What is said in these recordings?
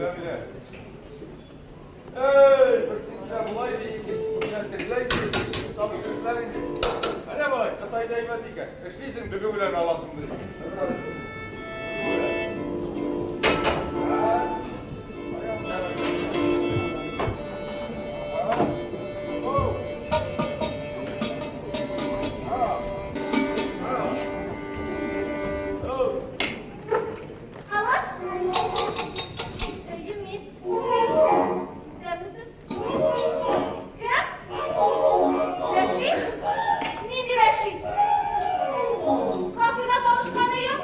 Белә, белә. Эй, берсендә болай ди, икенчесендә тегеләй ди. Табыштырдылар инде. Әнә малай, Кытайда әйбәт икән. Эшлисең, дөге белән аласың ди. Алло? Әйе, мин. Исәнмесез? Кем? Рәшит? Нинди Рәшит? Кафеда танышканы юк.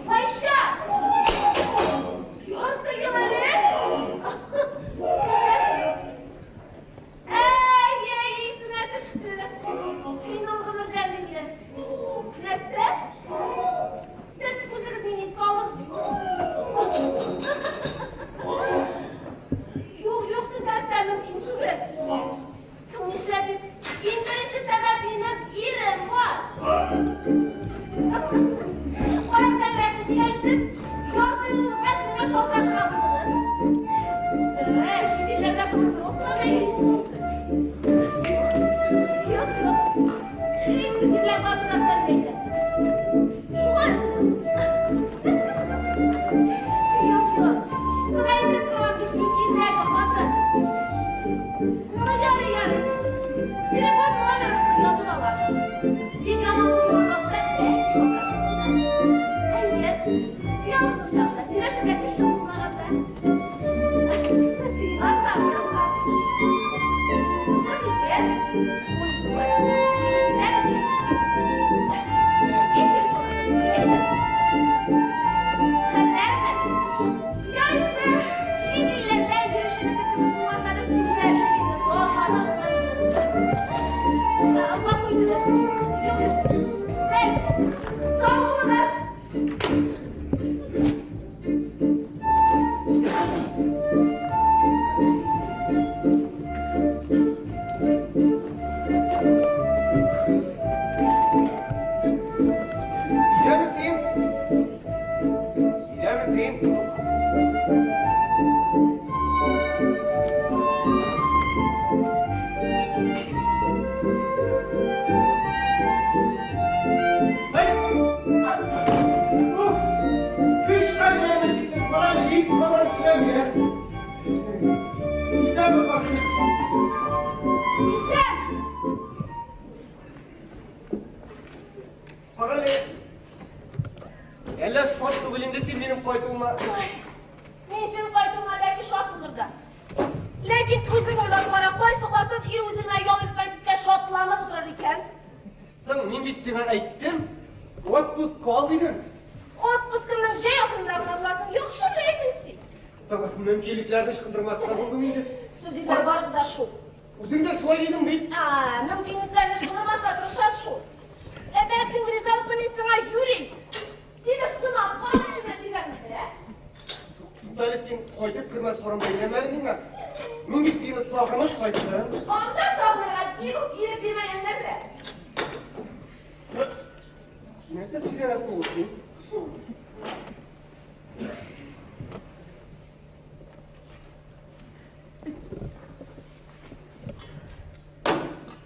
Кайчан? Ярты ел элек? Әй, әй, исемә төште. Мин ул гомердән минем. Нәрсә? Сез үзегез мине искә алырсыз. Юк, юк, сез нәрсә мөмкин түгел. Соң нишләп дип? Иң беренче сәбәп минем ирем бар. Карагыз әле, Рәшит, нигә сез ярты ел узгач миңа шалтыратырга булдыгыз? Чит илләрдә командировкаларда йөрисез. Юк, юк. Сез ирләр барысы да шулай дип әйтә. Шулай. Юк, юк. Сиңа әйтеп торам бит, мин ирдәге хатын. Ну, ярый, ярый. Телефон номерыгызны язып алам. Бик ямансу булган вакытта бәлки шалтыратырмын да. Әйе. Ялгыз чакта, сөйләшергә кеше булмаганда. Язам, язам. 32, 14, 85. И телефоныгызны әйдә. Хәлләрме? Яйсы, чит илләрдә йөрүченеке кебек булмаса да, гүзәллегегез, заманыгыздан юк. Гафу итегез. Юк, юк. Бәй, сау булыгыз. Өйдәме син? Өйдәме син? Ай! Уф! Көч хәлләренә җиттем, кара лифт кабат эшләми, ә? Исәнме, карчык? Исән! Кара әле. Әллә шат түгел инде син минем кайтуыма? Ой, мин синең кайтуыңа бәлки шат булыр да. Ләкин үзең уйлап кара, кайсы хатын ир үзе генә ял итеп кайтып киткәч шатланып утырыр икән? Соң, мин бит сиңа әйттем, отпуск ал дидем. Отпускыңның җәй ахырында гына буласын яхшы белә идең син. Соң, мөмкинлекләрне ычкындырмаска булдым инде. Сез ирләр барыгыз да шул. Үзең дә шулай дидең бит. А, мөмкинлекләрне ычкындырмаска тырышасыз шул. Ә бәлки ризалыкны мин сиңа Юрий, сине сынап карар өчен генә биргәнмендер, ә? Туктале син, кайтып кермәс борын бәйләмә әле миңа. Мин бит сине сагынып кайттым. Анда сагынырга бик үк ирек бирмәгәннәр дә. Нәрсә сөйләнәсең ул син?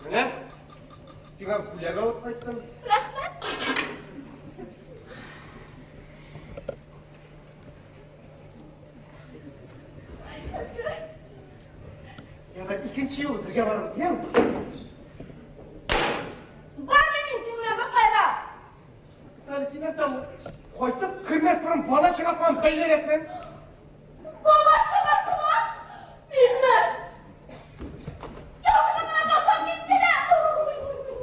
Менә сиңа бүләк алып кайттым. Рәхмәт. Ярар, икенче юлы бергә барырбыз, яме? Бармыйм мин синең белән беркая. Әле син нәрсә ул? Кайтып кермәс борын бала чыгасың, бәйләнәсең. Бала чыгасыңмы? Минме? Ялгызым гына ташлап киттеләр.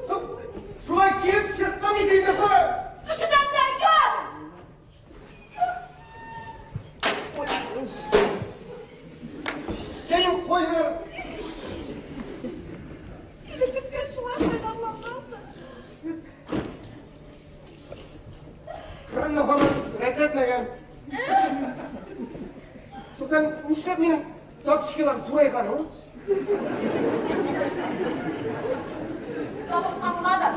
Соң, шулай килеп чыктым инде инде. Кешедән дә яр. Чәең кайнар. Сине көткән шулай кайнарлангандыр. Кранны һаман рәтләтмәгән. Султан, нишләп минем тапочкалар зурайган ул? Ябыккангадыр.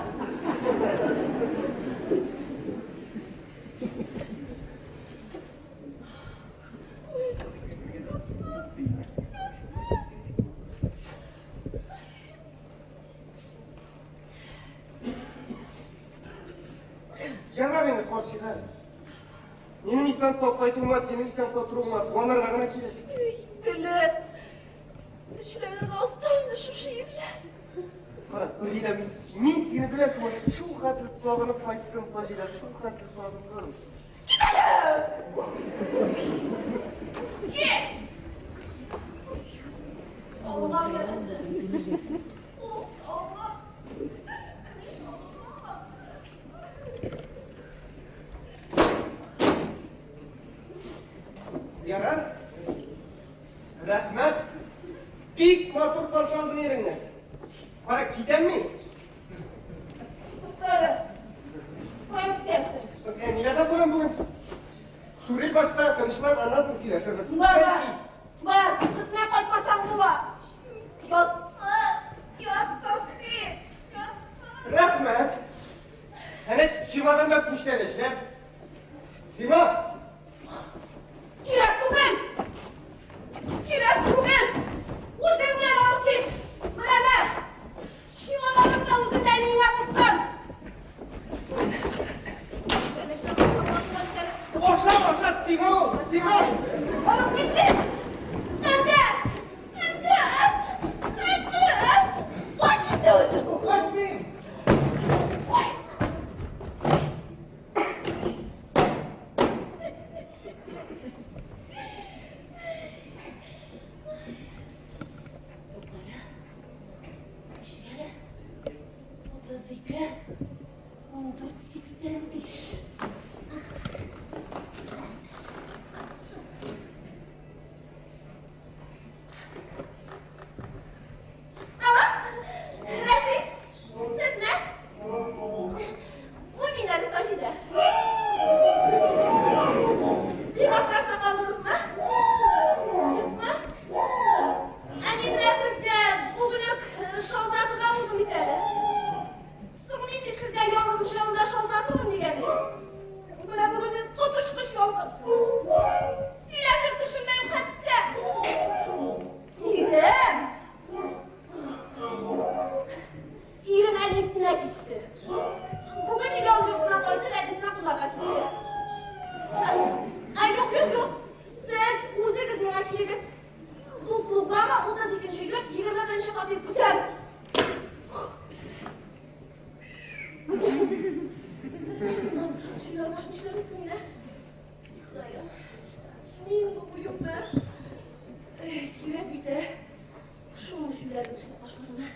Ярар инде, карчык. Минем исән сау кайтуыма, синең исән сау торуыңа куанырга гына кирәк. Эй, теле. Тешләнергә оста инде шушы ирләр. Кара, Саҗидә, мин сине беләсеңме, шул хәтле сагынып кайттым, Саҗидә, шул хәтле сагындым. Кит әле! Кит! Сагына ярасы. Ул сагына. Ә мин сагынмам. Ярар. Рәхмәт. Бик матур каршы алдың иреңне. Кара, китәм мин. Туктале. Кая китәсең? Соң әниләрдә булам бүген. Сүрел башта, тынычлан, аннан соң сөйләшербез. Бар, бар. Бар, көтмә кайтмасаң була. Ятсын, ятсын син, ятсын. Рәхмәт. Әнә чемоданда күчтәнәчләр. Сиңа. Кирәк түгел. Кирәк түгел. Үзең белән алып кит. Менә мә. Чемоданың да үзеңдә әниеңә булсын. Аша, аша, сиңа ул, сиңа. Алып китте. Әндәс! Әндәс! Әндәс! Кач инде үзең. Качмыйм. Ой! Ничек әле? 32, 14, 85. Алло, Рәшит, сезме? Бу мин әле Саҗидә. Бик аптырашта калдыгызмы? Юкмы? Ә мин менә сезгә бүген үк шалтыратырга булдым бит әле. Соң мин бит сезгә ялгыз учагында шалтыратырмын дигән идем. Менә бүген мин коточкыч ялгыз. Сөйләшер кешем дә юк хәтта. Ирем! Ирем әнисенә китте. Бүген ял йортына кайтып, әнисенә кунарга китте. Ә юк, юк, юк. Сез үзегез миңа килегез. Дуслык урамы, 32 йорт, 21 фатир көтәм. Шулар нишләрсең инде? Ходаем. Мин бу юкны. Кирәк бит, ә. Шул җүләрне эшләп ташладым, ә.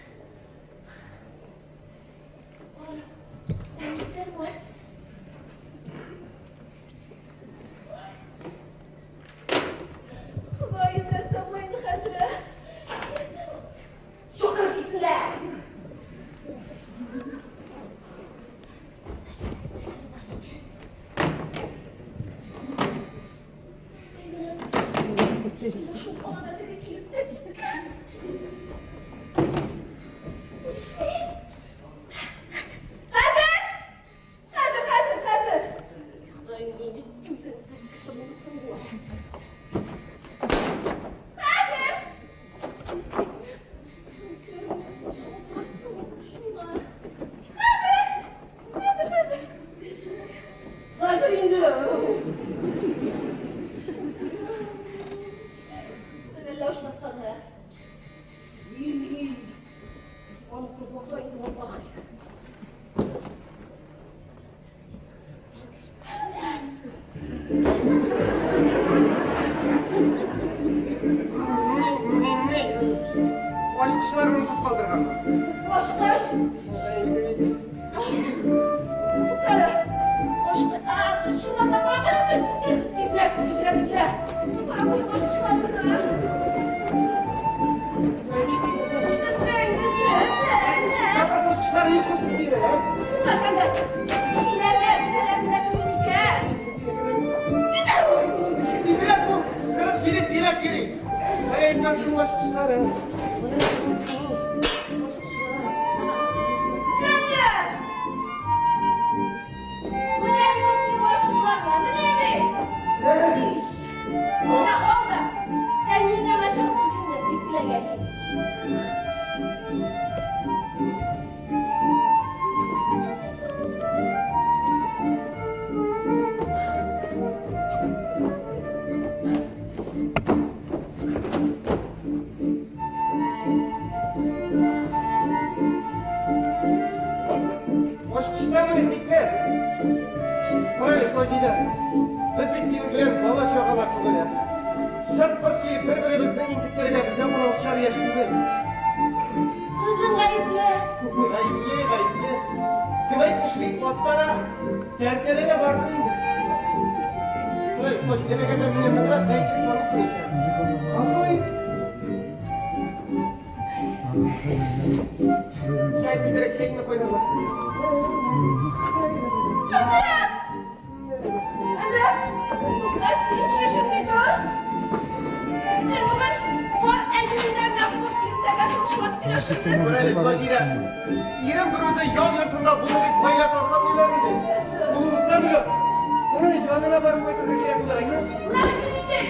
Кара, китәрме? Ходаем, нәрсә бу инде хәзер, ә? Нәрсә бу? Чукынып китсеннәр! Шул арада теге килеп тә җиткән. Нишлим? Хәзер! Хәзер, хәзер, хәзер! Ходаем, нинди түземсез кеше булдың бу. Хәзер! Хәзер! Хәзер, хәзер! Хәзер инде! Әллә ошмасаны. Аны күп инде валлахи. Мин, ни, ачкычларын онытып калдырганмын. Ачкыч. Туктале. Ачкыч. Чынлап та бармы син? Тиз, тизрәк, тизрәк эзлә. Кара куеп ачкычларны. Эзлә инде, эзлә, эзлә, эзлә. Тагын ачкычларын юк синең, ә? Тукта, Фәндәс. Киләләр, киләләр, менә түгел икән. Китә. Тизрәк бул. 47 сирәк йөри. Әй, әйткәнсең ачкычлары. Фәндәс! Менә минем синең ачкычларың, менә бит. Менә ал да. Әниеңә генә чыгып кит инде, бик теләгән. Карале, Саҗидә, без бит синең белән бала чагала түгел, ә. Шырт-пырт килеп бер-беребезне интектерергә бездә уналтышар яшь түгел. Үзең гаепле. Гаепле, гаепле. Кем әйтмешли, атта да, тәртәдә дә бардыр инде. Карале, Саҗидә, әгәр дә мине ныграк гаепле таныйсың икән, гафу ит. Чәй тизрәк чәйне кайнарла. Әнәс! Әнәс! Тукта, син шешенми тор. Син бүген бар әниеңнән нәкъ иртәгә тынычлап сөйләшербез. Карале, Саҗидә, ирем берүзе ял йортында булыр дип гаилә таркатмыйлар инде. Улыбыздан оят. Аның янына барып кайтырга кирәк булыр, әйме? Менә син инде.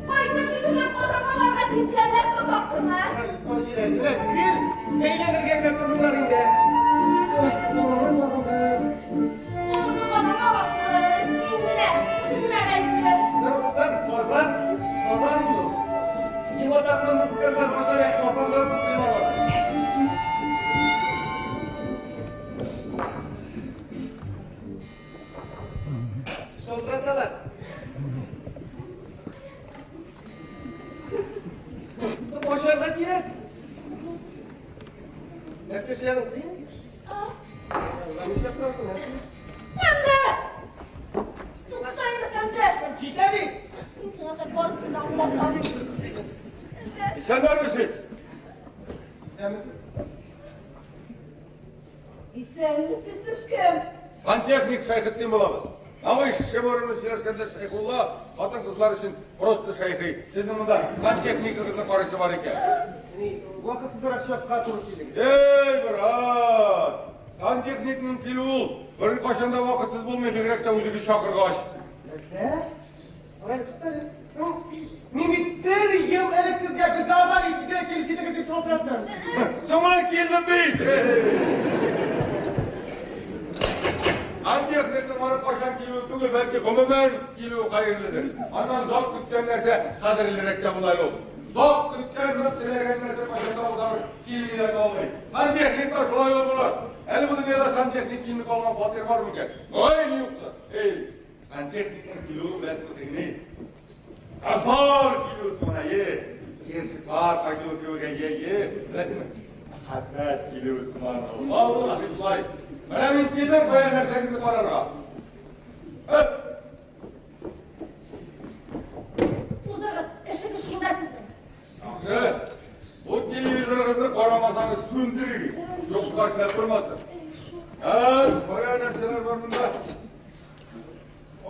Кайтып җитүләр Казанга барга тизләнеп тотактың, ә? Карале, Саҗидә, менә гел бәйләнергә генә тордылар инде. Ой, баламны сагындым. Улыбызның Казанга барып син генә, үзең генә гаепле. Син, Казан, Казан инде ул. Иң атаклы музыкантлар вратарь Казаннан күп алалар. Шалтыраталар. Соң ашарга кирәк. Нәрсә эшләдең син? Алла, нишләп торасың, ә? Әнәс! Тукта инде, Әнәс! Китә бит! Мин сиңа хәзер барысын да аңлатам. Әнәс! Исәннәрмесез? Исәнмесез? Исәнмесез, сез кем? Сантехник Шәйхетдин булабыз. Навыш шеборыны сөйләшкәндә Шәйхулла хатын-кызлар өчен просто шәйхи. Сезнең монда сантехникагызны карыйсы бар икән. Ни, вакытсызрак чакка туры килдегез. Эй, брат! Сантехникның килүе ул беркайчан да вакытсыз булмый, бигрәк тә үзегез чакыргач. Нәрсә? Карале, тукта әле. Соң, мин бит бер ел элек сезгә бездә авария тизрәк килеп җитегез дип шалтыраттым. Соң менә килдем бит. Сантехникның аны кайчан килүе түгел, бәлки гомумән килүе хәерледер. Аннан зат көткән нәрсә кадерлерәк тә була ул. Зат көткән, нык теләгән нәрсә кайчан да булса бер килми дә калмый. Сантехник та шулай ул була. Әле бу дөньяда сантехник килми калган фатир бар микән? Мөгаен юктыр. Эй, сантехникның килүе беләсезме тегене? Кошмар килүе сыман, е. Сыерчыклар кайтуы кебек, е, е. Беләсезме? Мәхәббәт килүе сыман. Валлаһи шулай. Менә мин килдем кая нәрсәгезне карарга. Өп! Узыгыз, эшегез шунда сезнең. Яхшы. Бу телевизорыгызны карамасагыз сүндерегез. Юкка эшләп тормасын. Ә, кая нәрсәләр бар монда? О!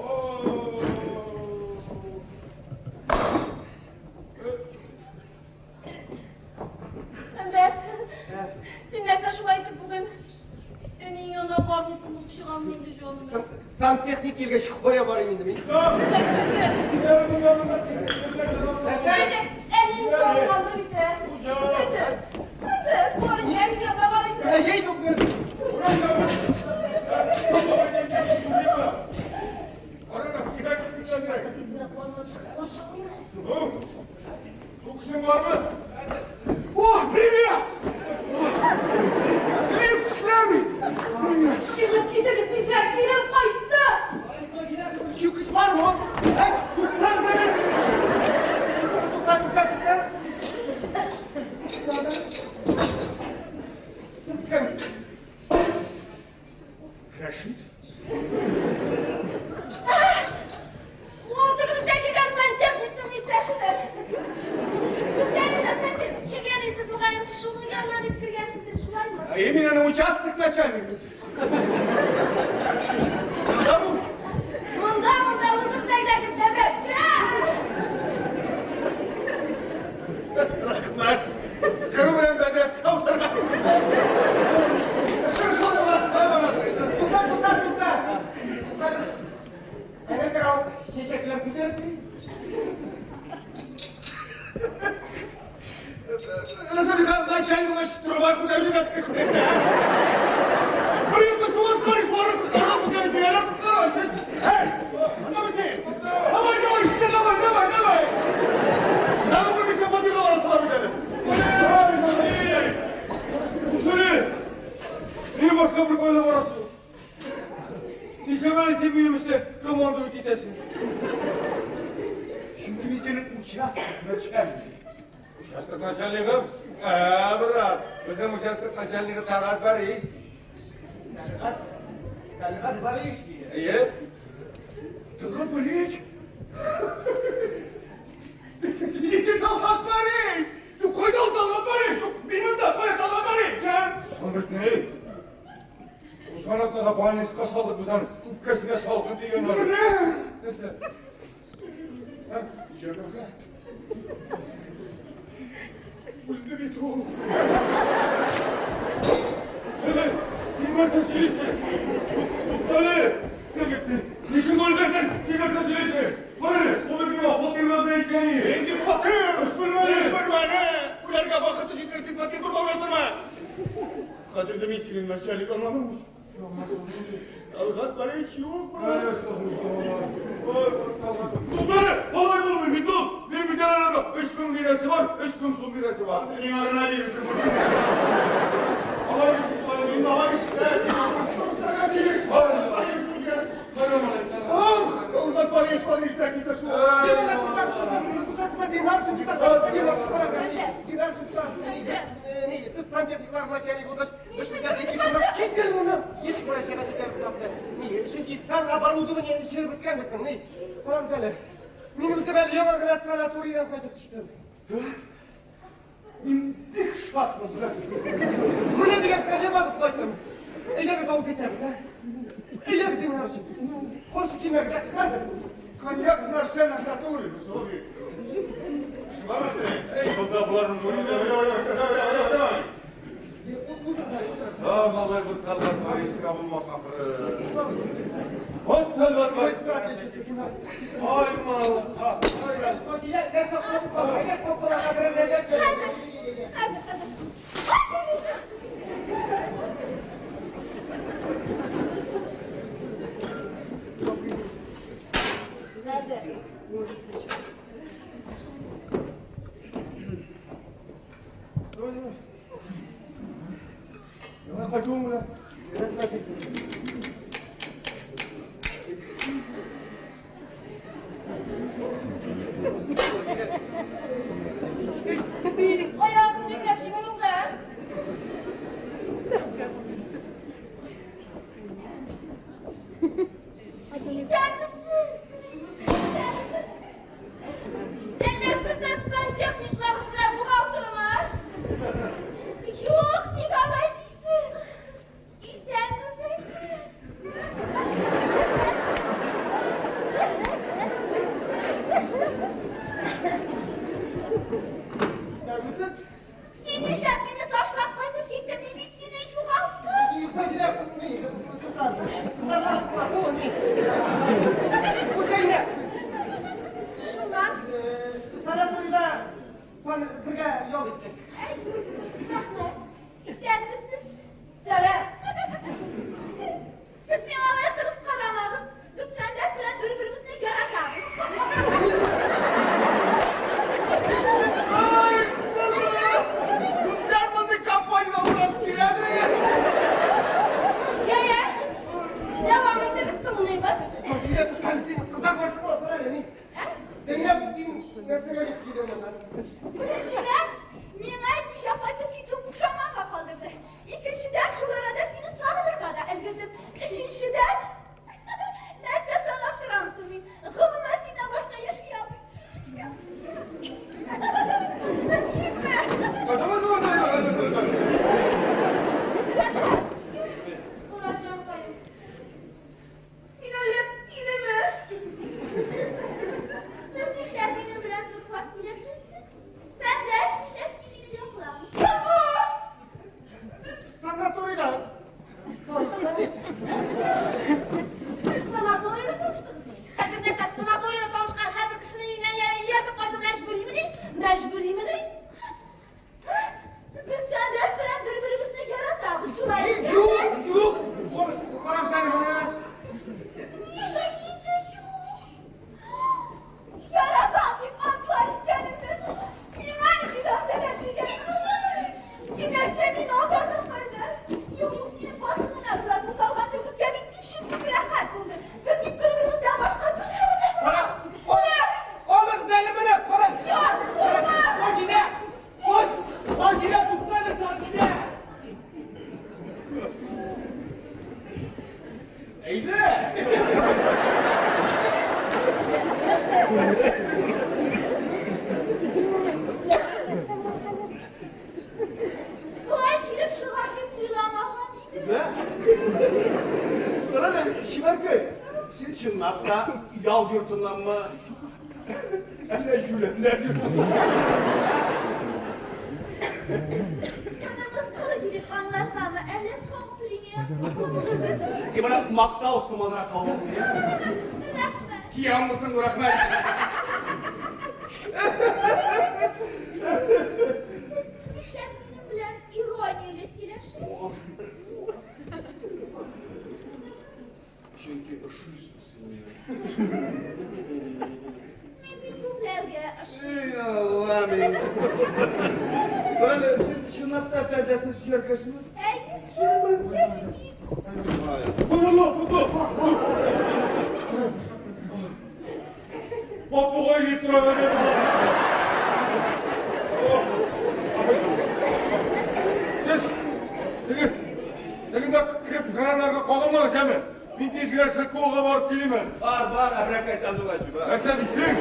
Әнәс, син нәрсә шулай итеп бүген әниең янына бармыйсың булып чыгамын инде, җаным. Сантехник килгәч, кая барыйм инде мин? Әйдә, әниең сагынгандыр бит, ә? Әнәс, Әнәс, бар инде, әниең янына бар инде. Әй, юк, мин. Тиз генә карны ачык. Бу бармы? О, привет! Лифт эшләми! Чыгып китегез тизрәк, ирем кайтты. Чүкеч бармы? Әй, тукта, тукта, тукта, тукта. Сез кем? Рәшит? О, теге безгә килгән сантехникның иптәшедер. Сезгә инде сантехник килгән, сез мөгаен шуның янына дип кергәнсездер, шулаймы? А именно на участок начальник. Зовут? Монда, монда узыгыз әйдәгез, бәбәктә. Рәхмәт. Керү белән бәдрәфкә утырган. Тукта, тукта, тукта. Тукта. Әнә тора чәчәкләр күтәреп. Начальник труба күтәреп җибәрде. Бер йортта суга скарыш бар, безгә бирәләр. Эй, анда бите. Давай, давай, все, давай, давай, давай. Надо бер ничә фатирга барасылар бит әле. Ни башка бер кайда барасың? Ничә син мине Минем өстән командовать итәсең? Чөнки мин синең участок начальнигы. Участок начальнигы? Ә, брат, безнең участок начальнигы Тәлгать Бариевич. Тәлгать, Тәлгать Бариевич диде. Әйе. Тәлгать Бариевич? Инде Тәлгать Бариевич! Кайда ул Тәлгать Бариевич? Мин монда, кая Тәлгать Бариевич, а? Соң бит ни? Узган атнада больницага салдык без аны. Үпкәсенә салкын тигән аны. Нәрсә? Җәмәгать. Үлде бит ул. Әле, син нәрсә сөйлисең? Туктале! Ничек үлгәндер, син нәрсә сөйлисең? Кара, ул бит миңа фатирда да әйткән иде. Инде фатир! Эш белмәде. Эш белмәде! Үләргә вакыты җитәр, син фатир турында уйласыңмы? Хәзер дә мин синең начальник, аңладыңмы? Тәлгать Бариевич юк, брат. Туктале, алай булмый бит ул. Мин бит әле 3000 бирәсе бар, 3000 сум бирәсе бар. Синең арына бирсен бу. Алай бит, Син давай эшлә, син шушага тиеш. Ах, Тәлгать Бариевич, Бариевич, так не дошло. Син аны туктат, туктат, туктат, зинһар өчен туктат, зинһар өчен карагыз, зинһар өчен туктат. Ни, сез сантехниклар начальник булгач, эш безгә бик еш китер моны. Еш мөрәҗәгать итәрбез ахры. Ни, чөнки саноборудование череп беткән безнең. Ни, карагыз әле. Мин үзем әле яңа гына санаторийдан кайтып төштем. Да? Мин бик шатмын, беләсезме? Менә дигән коньяк алып кайттым. Әйдәгез авыз итәбез, ә? Әйдәгез зинһар өчен. Каршы килмәгез, ә? Хәзер. Коньяк нәрсә нәрсә түгел, Соловьев. Шулармы? Эй, монда боларның Давай, давай, давай, давай, давай. А, малай, бу Тәлгать Бариевичка булмас ахры. Вот Тәлгать Бариевич. Ай, малай. Хәзер, хәзер, хәзер. Хәзер. Давай, давай. Давай, кайтуың белән. Аягыгыз бигрәк җиңел булган. Исәнмесез. Әллә сез дә сантехниклар белән бухгалтермы? Юк, ник алай дисез? Исәнмесез. Исәнмесез? Син нишләп мине ташлап кайтып киттең? Мин бит сине югалттым. Саҗидә, ни, туктат. Кызлар, бу, ни. Үтәйне. Шуннан Санаторийда бергә ял иттек. Әй, рәхмәт. Исәнмесез. Сәлам. Сез миңа алай кырыс карамагыз. Без Фәндәс белән бер-беребезне яратабыз. Ай, кызым! Күптән мондый компанияда утырасы киләдер. Я, я. Дәвам итегез, тыңлыйбыз. Саҗидә, туктат, син кызлар каршы буласың әле, ни? Зәйнәп, син нәрсәгә дип килдең монда? Беренчедән, миңа әйтмичә кайтып китү пошаманга калдырды. Икенчедән, шул арада сине сагынырга да өлгердем. Өченчедән, нәрсә санап торам соң мин? Гомумән, синнән башка яши алмыйм. Китмә. Давай, давай, давай, давай, давай. Рәхмәт. Кара җанкаем. Син әллә тилеме? Сез нишләп минем белән дорфа сөйләшәсез? Болай килеп чыгар дип уйламаган идем. Да? Карале, чибәркәй, син чынлап та ял йортыннанмы? Әллә җүләрләр йортыннанмы? Моны мыскыл килеп аңлатсамы, әллә комплимент? Син моны мактау сыманрак кабул ит. Рәхмәт. Кияммысың, рәхмәт. Сез нишләп минем белән иронияле сөйләшәсез? Чөнки ошыйсың син миңа. Мин бит күпләргә ошыйм. Эй, Алла мин. Карале, син чынлап та Фәрдәсне сөяркәсеңме? Әйе, шул. Әйе. Попугай дип тора бәдә. Сез теге тегендә кереп гранага кагылмагыз, әме. Мин тиз генә ШКОга барып килим әле. Бар, бар, әбрәкәй сандугачы, бар. Нәрсә дисең?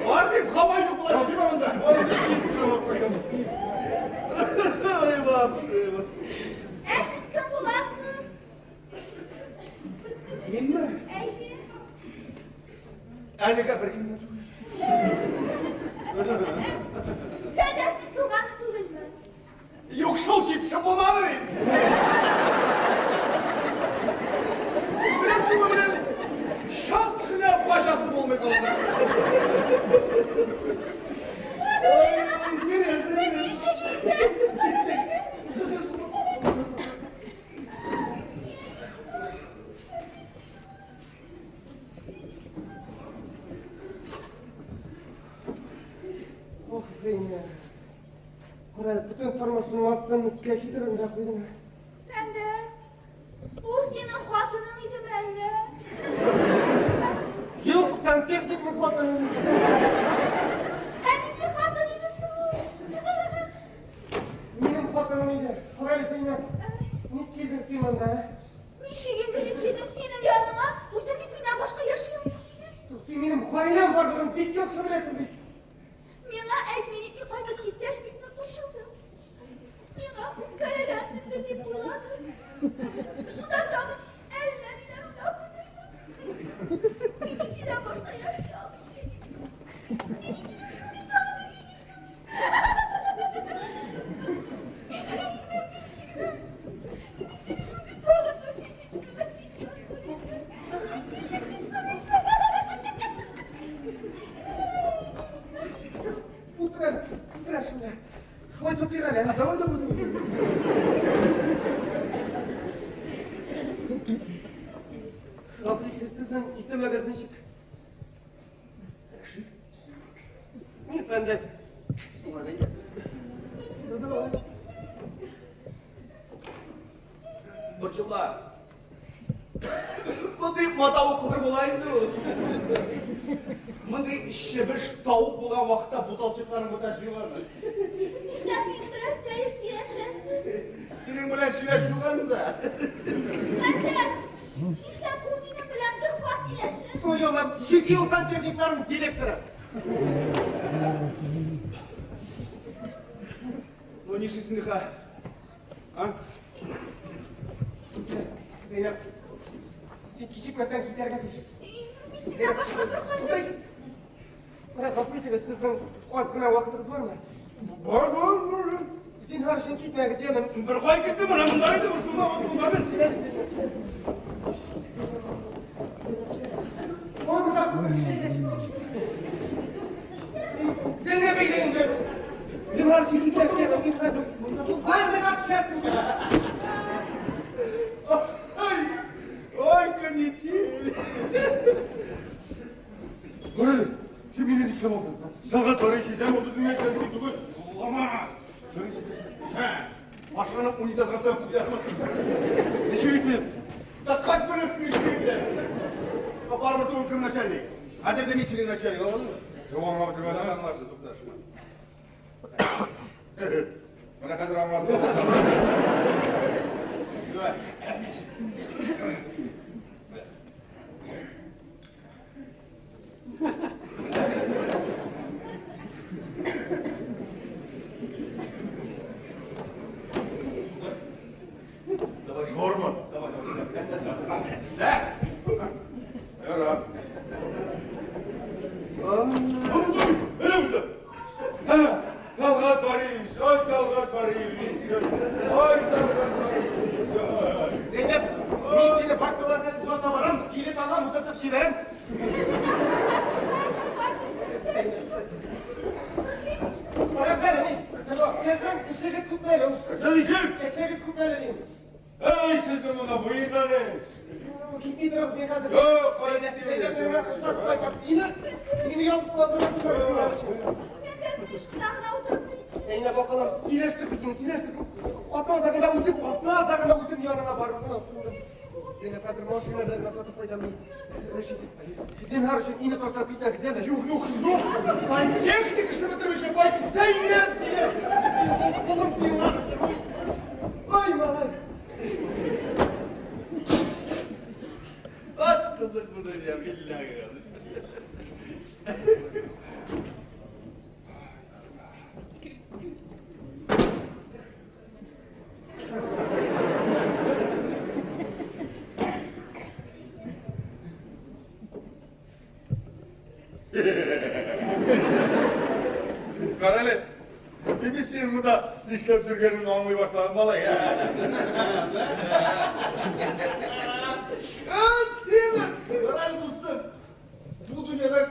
Бар дип, һава юк була, йөрмә монда. Ой, бабши. Ә сез кем буласыз? Минме? Әйе. Әлегә беркем дә түгел. Фәдәснең туганы түгелме? Юк, шул җитешеп булмады бит. Беләсеңме, менә чак кына бачасы булмый калды. Ой, интересно. Ничек инде? Ох, Зәйнәб. Күрә, бөтен тормышның астын өскә китереп дә куйдың. Фәндәс, ул синең хатының идеме әллә? Юк, сантехникның хатыны. Ә нинди хатын иде соң ул? Минем хатыным иде. Күрә, Зәйнәб. Ник килдең син монда? ә? Ничек инде дип килдең синең яныма? Үзең бит миннән башка яши алмыйсың. Син минем гаиләм барлыгын бик яхшы беләсең бит. Миңа әйтми нитми кайтып киткәч бик нык борчылдым. Миңа үпкәләгәнсеңдер дип уйладым. Шунда тагын әллә ниләр уйлап утырдым. Мин бит синнән башка яши алмыйм, Фенечка. Мин бит сине шундый сагындым, Фенечка. Мин бит сине шундый сагындым, Фенечка. Син килдең дип сорыйсың. Утыр әле, утыр әле шунда. Ой, тотыйк әле. Давай, давай, давай. Гафу итегез, сезнең исемегез ничек? Рәшит. Мин Фәндәс. Шулай да. Ну, давай. Борчылма. Мондый матавыклар була инде ул. Мондый чебеш тавык булган вакытта буталчыкларны бутап җыялармы? Сез нишләп минем белән сәер сөйләшәсез? Синең белән сөйләшүгә да. Фәндәс, нишләп ул минем белән дорфа сөйләшә? Ой, Аллам, чөнки ул сантехникларның директоры. Ну, нишлисең ха? А? Зәйнәб, син кичекмәсәң китәргә тиеш. Мин синнән башка беркайда Менә гафу итегез, сезнең аз гына вакытыгыз бармы? Бар, бар, бар. Зинһар өчен китмәгез, яме. Бер кай китте, менә монда иде, шунда, монда мин. Ой, монда күпме кеше иде. Зәйнәб әйдә инде. Зинһар өчен китмәгез, яме. Мин хәзер ваннага төшәсең. Ой, ой, канитель. Карале, син мине нишләп алдың? Тагы тарих сизәм, ул безнең нәрсәбез түгел. Улама. Башыңны унитазга тыгып куярмын. Ничек итеп? Да как беләсең ничек итеп? Барыбер түгел кем начальник. Хәзер дә мин синең начальник, аңладыңмы? Юк, аңлап бетермәдем. Аңларсың, тукта, шуңа. Менә хәзер аңладым. Давай. Кара. Öyle mi? Talgat var iyiymiş. Ay Talgat var iyiymiş. Ay Talgat var iyiymiş. Zeynep, men seni bakkalardan uzatma varam, kelib alam, o'tirtib jiberam. Sizning ishingiz ko'p mayli. Sen işin. Ishingiz ko'p mayli deyman. Ey sizin bunda bu yıllar. Ketmay turamiz men hozir. Yo'q, qo'ying. Zeynep, uzatib qo'yib, ini yopib qoldim. Zeynep oqalam, сөйләштек бит инде, сөйләштек. Атна азагында үзем, атна азагында үзем яныңа барып кына. Zeynep хәзер машина белән сатып кайтам мин. Рәшит, зинһар өчен ине ташлап китмәгез, яме? Юк, юк, юк. Сантехник эшне бетермичә кайтып. Zeynep, Zeynep. Кулым сиңа. Ай, малай. Ат кызык бу дөнья, билләһи. Karali, bir bitir bu da dişlep sürgenin olmayı başladı malay. Karali dostum, bu dünyada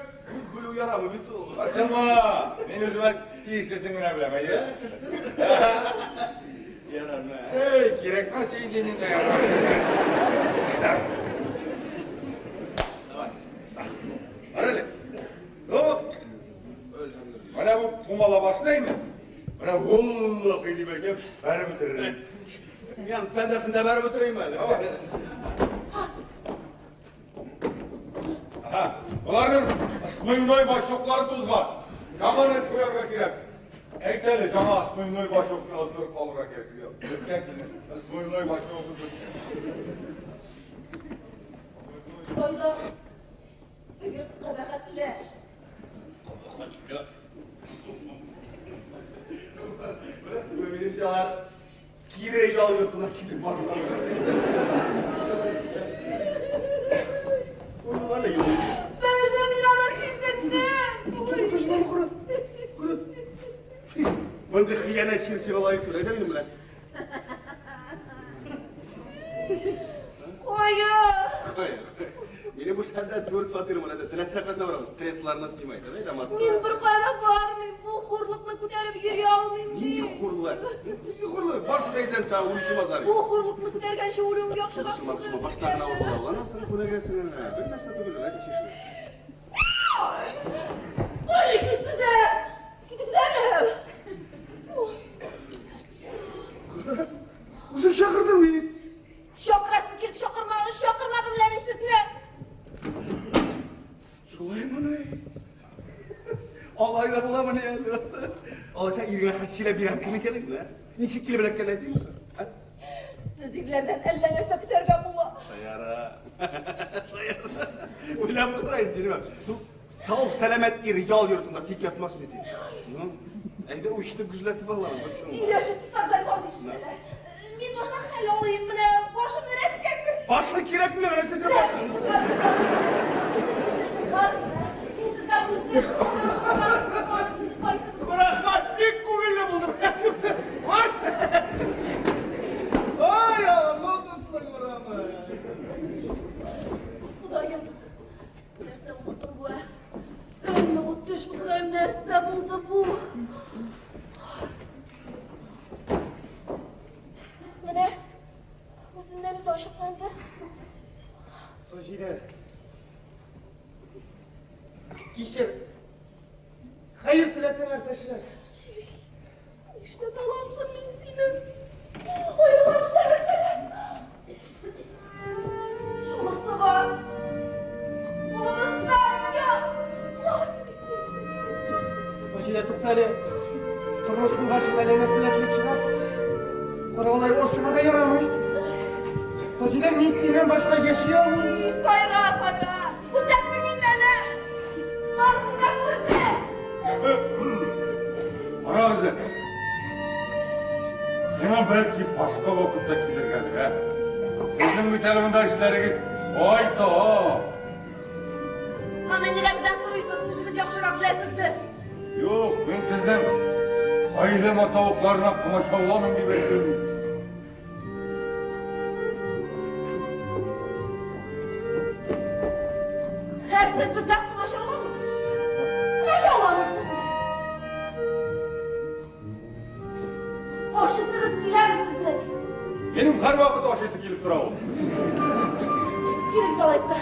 gülü yaramı bitti oldu. Açılma, ben özüme tiyişlesin güne bilemeyi. Yarar mı? Hey, gerekmez şeyin dininde yarar. Karali, o. Bana bu pumala başlayayım mı? Bana vallahi gibi bakayım, beri bitiririm. Yani fendesinde beri bitireyim öyle. Aha, bunların smıynoy başlıkları tuz var. Yaman et koyarga gerek. Eyteli, cana smıynoy başlıklı azdırıp alırga gerek. Lütfen sizin smıynoy başlıklı tuz. Koyda, теге кабахәтләр. Кабахәтләр. Беләсеңме, минемчә алар кире ял йортына китеп бардылар. Уйлар юк. Белдем мин аны сизендем. Күземне күреп. Күреп. Мондый хыянәтче сиңа лаек түгел, әйдә минем белән. Кая? Кая? Минем бу шәһәрдә 4 фатирым бар, теләсә кайсына барабыз, стрессларны сыймай, әйдә масса. Мин бер кая бармыйм, бу хурлыкны күтәреп йөри алмыйм. Нинди хурлык? Нинди хурлык? Барсы да исән сау, үлүче базар. Бу хурлыкны күтәргәнче үлүең яхшырак. Шума, башта гына авыр була. Аннан соң күнегәсең, бер нәрсә түгел, әйдә чишмә. Кая эшлисез? Китегез әле. Үзең чакырдың бит. Чакырасың килеп чакырмадың, чакырмадым лә мин сезне. Шулаймыни? Алай да буламыни әле? Алайса иргә хат сөйләп бирәм кем икәнен, ә? Ничек килеп эләккән әйтимме соң? Сез ирләрдән әллә нәрсә көтәргә була. Шаяра. Шаяра. Уйлап карай сине. Ну, сау сәламәт ир ял йортында тик ятмас бит. Ну, әйдә үчтеп гөжләтеп алабыз. Өйләшеп тотардай Мин башта хәл алыйм, менә башым рәткә керде. Башы кирәкме? Менә сезгә башын. Мин сезгә үзем Рәхмәт, бик күңелле булды. Вот. Ай, Алла, дуслык урамы. Ходаем, нәрсә булды соң бу? Өнме бу, төшме, Ходаем, нәрсә булды бу? Менә үзеннән үзе ачыкланды. Саҗидә. Кичер. Хәер теләсә нәрсә эшлә. Нишләтә алам соң мин сине? Аякларым сәбәсәләп. Шунысы бар. Монысы да юк. Саҗидә, тукта әле. Тормыш булгач, әллә нәрсәләр килеп чыга. Кара алай ашыгырга ярамый. Саҗидә, мин синнән башка яши алмыйм. Сайра, сайра. Күрсәттең инде әнә. Барысын да күрде. Карагыз әле. Миңа бәлки башка вакытта килергәдер, ә? Сезнең бит әле монда эшләрегез байтак. Аны нигә бездән сорыйсыз, үзегез яхшырак беләсездер. Юк, мин сезнең гаилә матавыкларына комачауламыйм дип әйтүем. Ә сез безгә комачауламыйсыз. Комачауламыйсыз. Ашысыгыз киләме сезнең? Минем һәрвакыт ашыйсы килеп тора ул. Килегез алайса.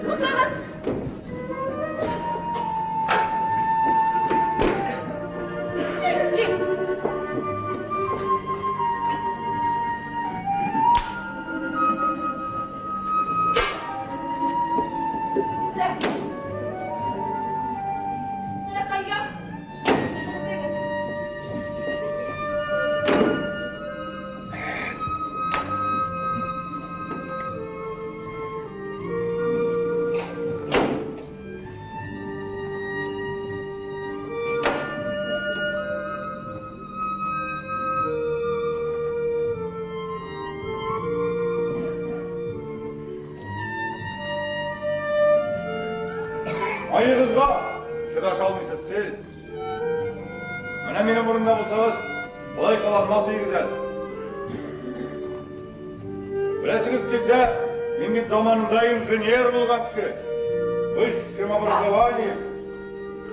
Утырыгыз. Килегез, кил. Менә кая. Утырыгыз. Айыгызга чыдаша алмыйсыз сез. Менә минем урында булсагыз, болай кыланмас идегез әле. Беләсегез килсә, мин бит заманында инженер булган кеше. Высшим образованием.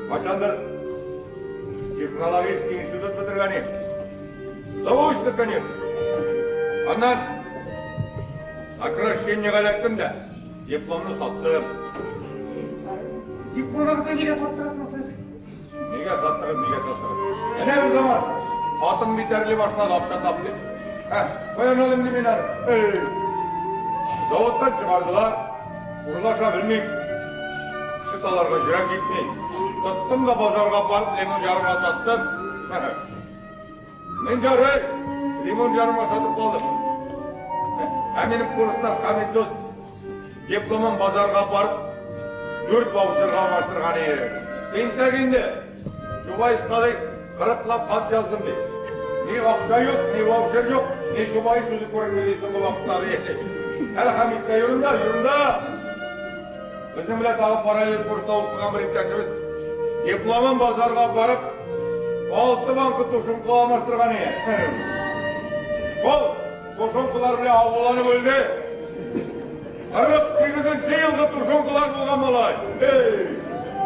Кайчандыр технологический институт бетергән идем. Заочно, конечно. Аннан сокращениега эләктем дә, дипломны саттым. Дипломыгызны нигә саттырасың сез? Нигә саттыгыз, нигә саттыгыз? Менә бер заман хатын битәрли башлады, акча тап дип. Һә, каян алыйм ди мин аны? Эй! Заводтан чыгардылар, урлаша белмим. Кеше таларга йөрәк җитми. Тоттым да базарга барып лимон ярма саттым. Мин ярый, лимон ярма сатып калдым. Ә минем курсташ Хамит дус дипломын базарга барып дүрт ваучерга алмаштырган иде. Тинтәк инде. Чубайска ди, кырыклап хат яздым ди. Ни акча юк, ни ваучер юк, ни Чубайс үзе күренми ди соңгы вакытта ди. Әле Хамиткә ерунда, ерунда. Безнең белән тагы параллель курста укыган бер иптәшебез дипломын базарга барып алты банка тушенка алмаштырган иде. Ул тушенкалар белән агуланып үлде. 48 елгы тушенкалар булган малай. Эй!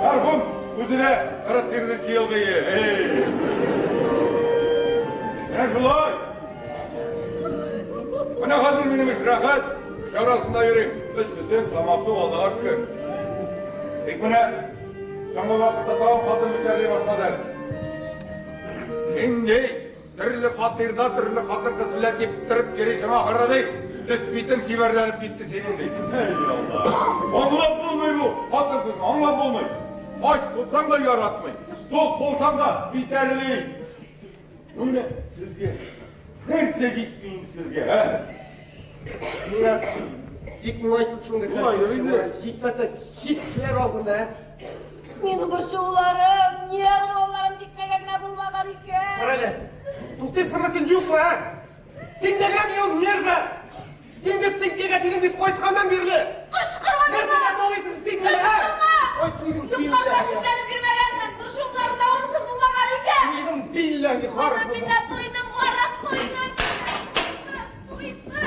Мәрхүм үзе дә 48 елгы иде. Эй! Менә шулай. Менә хәзер минем эш рәхәт. Кеше арасында йөрим. Без бөтен тамак тук, Аллага шөкер. Тик менә соңгы вакытта тагын хатын битәрли башлады. Нинди төрле фатирда төрле хатын-кыз белән типтереп йөрисең ахыры ди. Төс битең чибәрләнеп китте синең ди. Эй, Алла. Аңлап булмый бу хатын-кызны, аңлап булмый. Ач булсаң да яратмый, тук булсаң да битәрли. Ну менә сезгә нәрсә җитми инде сезгә, ә? Миңа бик уңайсыз шундый хәл. Шулай инде. Җитмәсә, чит кешеләр алдында, ә? Минем борчылуларым, нервыларым тикмәгә генә булмаган икән. Кара әле. Туктыйсыңмы син, юкмы, ә? Син дә генә минем нервы. Инде теңкәгә тидең бит кайтканнан бирле. Кычкырма миңа! Нәрсәгә талыйсың син мине, ә? Кычкырма! Ай, туйдым, Юкка гына билләһи. шикләнеп йөрмәгәнмен, борчылуларым да урынсыз булмаган икән. Туйдым, билләһи, Туйдым харап. мин дә, туйдым, гарык туйдым. Туйдым.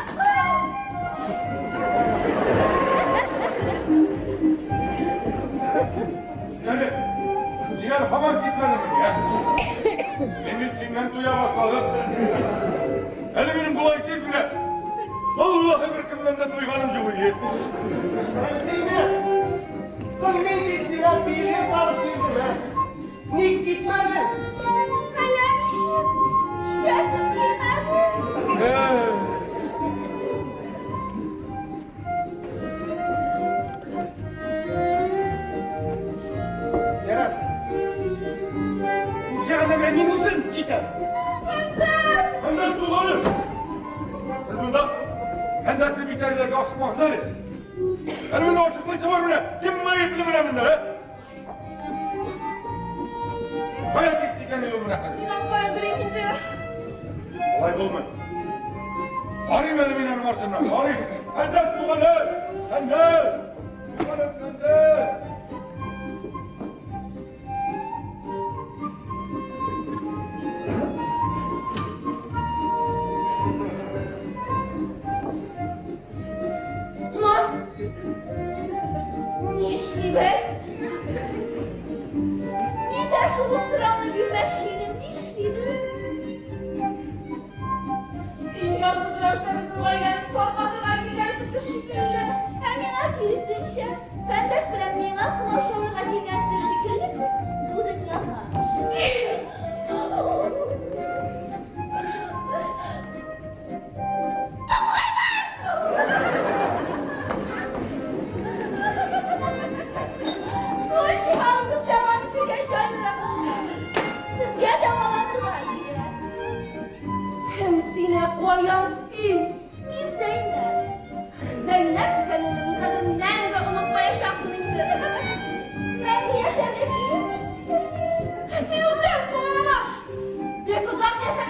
Әле, нигә һаман китмәдеңмени, ә? Мин бит синнән туя башладым. Әле минем болай тиз генә Валлаһи беркемнән дә туйганым юк иде. Сине! Соң мин бит сиңа билет алып бирдем, ә? Ник китмәдең? Әллә ничек, китәсем килмәде. Ярар. Ул чагында менә мин үзем китәм. Фәндәс! Фәндәс туганым! Сез монда Фәндәсне битәрләргә ашыкмагыз әле. Әле монда ашыкмыйсы бар менә. Кем гаепле менә монда, ә? Кая китте икән ул менә хәзер? Мин аны каян белим инде? Алай булмый. Карыйм әле мин аның артыннан, карыйм. Фәндәс туганым! Фәндәс! Телефоным көндез. Ну, нишлибез? Мин дә шул ук сорауны бирмәкче идем, нишлибез? Син ялгыз рәвештә безнең гаиләне таркатырга килгәнсеңдер шикелле. Ә миңа киресенчә, Фәндәс белән миңа комачауларга килгәнсездер шикелле сез бу дөньяга. Су чыгарыгыз дәвам итергә җайлырак. Сезгә дәваланырга кирәк. Кем син, ә каян син? Мин Зәйнәп. Зәйнәп икәнеңне мин хәзер мәңге онытмаячакмын инде. Мәңге яшәргә җыенмыйсыздыр. Син үзең куамаш! Бик озак яшәргә.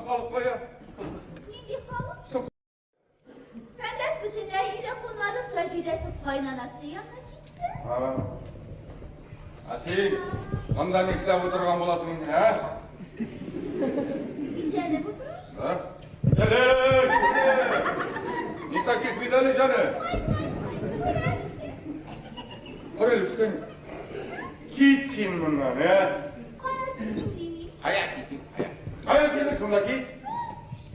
халык кая? Нинди халык? Соң. Фәндәс бөтенләй өйдә кунмады, Саҗидәсе кайнанасы янына китте. Ә син монда нишләп утырган буласың инде, ә? Бизәнеп утырыш. А? Әле! Не таких видали, җаным? Кара әле, үскән. Кит син моннан, ә? Кая китим дими? Кая китим, кая? Кая китим, шунда кит.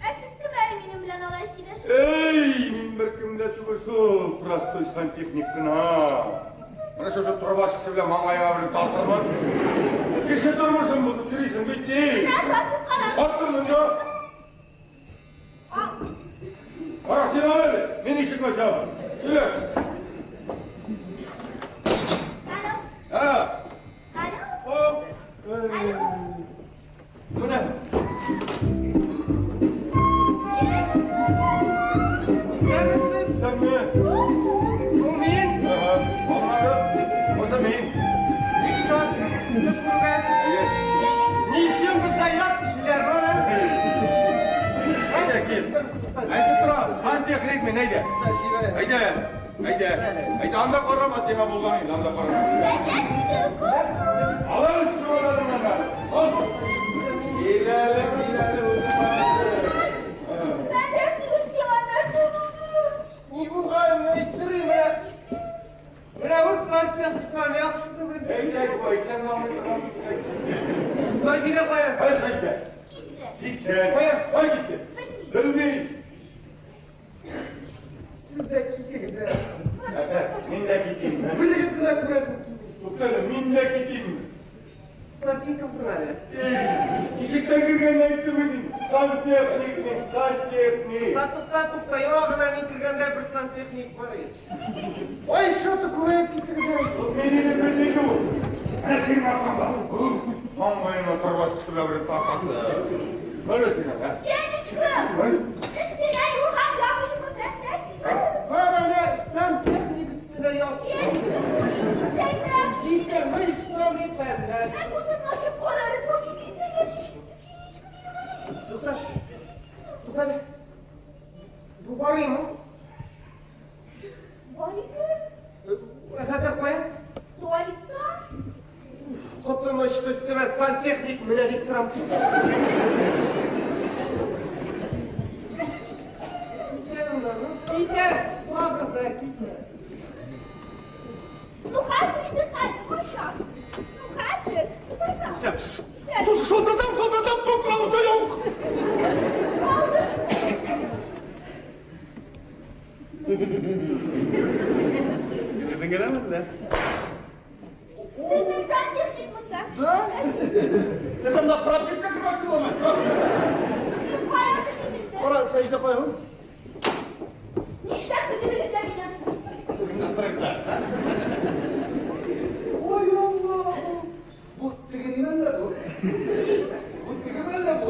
Ә сез кем әле минем белән алай сөйләшеп? Эй, мин беркем дә түгел шул, простой сантехник кына. Менә шушы торба чыгышы белән маңгаеңа бер тартырмын. Кеше тормышын бозып йөрисең бит син. Менә тартып кара. Тартырмын, я. Ал. Кара син ал әле, мин ишекне ачам. Сөйлә. Алло. Ә, Алло. о, Алло. Менә. Исәнмесез? Сәнме? Бу мин. Ага, аннары, бусы мин. Бик шат сезне күргән. Әйе. Ни өчен бездә ят кешеләр бар, ә? Әйдә, кил. Әйтеп торам, сантехник мин, әйдә. Әйдә, әйдә. Әйдә, анда карама, сиңа булган инде, анда карама. Фәндәс сине күрсен. Ал әле чемоданыңны анда. Ал. Кил әле, кил әле, үзем барасы. Фәндәс минем сиңа нәрсә булды? Ни булганын әйттерим, ә? Менә бу сантехникларны яхшы беләм. Әйдә, әйтсәң аңлый торган. Саҗидә кая? Кая Саҗидә? Китте. Китте. Кая? Кая китте? Белмим. Белмим. Сез дә китегез, ә? Нәрсә, мин дә китим. Белегез генә күрәсең китегез. Тукта әле, мин дә китим. Та син кемсең әле? Эй, ишектән кергәндә әйттем мин. Сантехник мин, сантехник. Та тукта, тукта, яңа гына мин кергәндә бер сантехник бар иде. Ой, что-то күрәеп китегез әле. Мин инде белмим ул. Менә синең аркаңда. Маңгаеңа торба чыгышы белән бер тартасы. Менә сиңа, ә? Янечка. Ой. Өстенә юрган ябыймы, Фәндәс? Бар әнә сантехник өстенә яп. Янечка, Фәндәс. Китә, мышлам мин Фәндәс. Ә күзеңне ачып кара әле, бу мин бизәгән ишекне. Тукта. Тукта әле. Бу барыймы? Бар иде. Хәзер кая? Туалетта. Котым очты өстемә сантехник менә дип торам. Китә, сагыза, китә. Ну хәзер инде хәзер, кайчан? Ну хәзер, ну пожалуйста. Исәнмесез. Слушай, шалтыратам, шалтыратам, трубка алучы юк. Син үзең генәме әллә? Сезнең сантехник монда. Да? Нәрсә, монда прописка кертмәкче буламы? Кая китте? Кара, Саҗидә кая ул? Нишләп бөтенегез дә миннән сорыйсыз? Настройка. Ой, Аллаһ! Бу тегеме әллә бу? Бу тегеме әллә бу?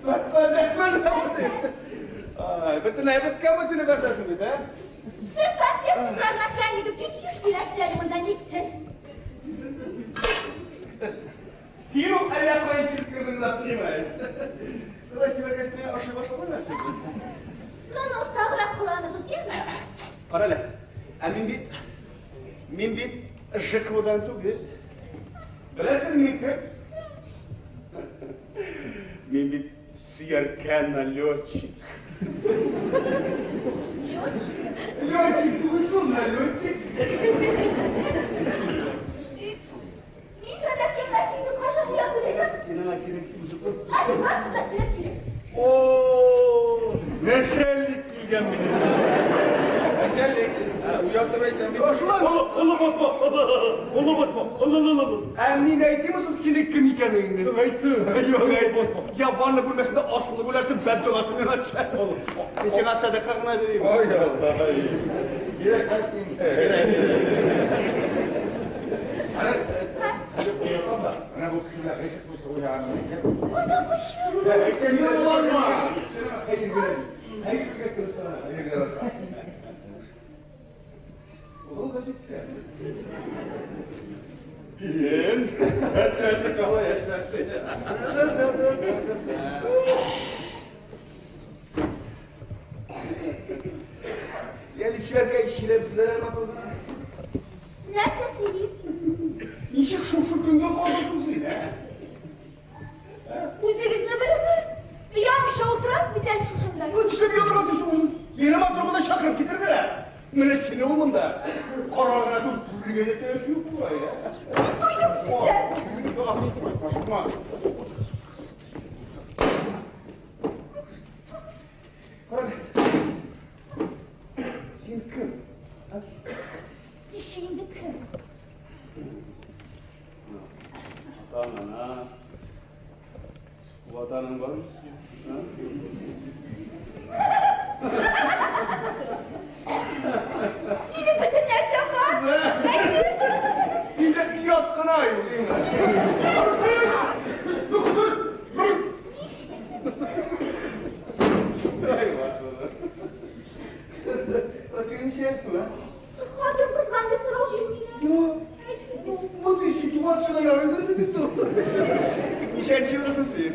Бәхтәсме әллә бу? Ай, бөтенләй беткән бу синең бәхтәсең бит, ә? Сез сантехниклар начальнигы бик еш киләсез әле монда никтер. Син ул әллә каян килеп кердең дә, понимаешь? Давай, сибәргәч, мин ашый башламыйм әле. Ну, ну, саграк кыланыгыз, яме? Кара әле, ә мин бит ЖКУдан түгел. Беләсең мин кем? Мин бит сөяркә налетчик. Летчик түгел шул, налетчик. Мин Фәндәскә килеп кайчан язып идем. Син аңа кирәк түгел, кыз. Әле барысы да сөйләп килә. О, начальник килгән минем. Начальник, уятып әйтәм бит. Шулай. Олы басма, олы басма, олы, олы, олы. Ә мин әйтимме соң синең кем икәнеңне? Соң әйтсен. Юк, әйт. Я ванна бүлмәсендә асылып үләрсең, бәддогасы миңа төшә. Мин сиңа сәдака гына бирәм. Ой, Алла. Кирәкмәс инде. Хәзер уятам да. Менә бу кешеләр гыйшык булса уйнаган икән. Кайда качу? Әйткән юлларма. Хәер белән. Хәер белгәч кенә хәер белән. Ул да җитте. Син Николай. Әле чибәркәй сөйләп сүзләр матур гына. Нәрсә сөйлим? Ничек шушы көнгә калдың син, ә? Үзегезне белегез. Оялмыйча утырасыз бит әле шушында. Ну, нишләп оялырга дисең ул? Мине матур монда чакырып китерделәр. Менә сине ул монда. Карарга түгел, күрергә дә тиеш юк бугай, ә? Мин туйдым сездән. Ашыкма, ашыкма. Кара. Син кем? Ничек инде кем? Атаң, ана. Ватаның бармы? Минем бөтен нәрсәм бар. Синдә оят кына юк, димме? Ай, ватаным. Син ничә яшьсең, а? Хатын-кызга андый сорау бирмиләр. Юк. Мондый ситуацияда ярыйдыр бит инде. Ничәнче елдасың син?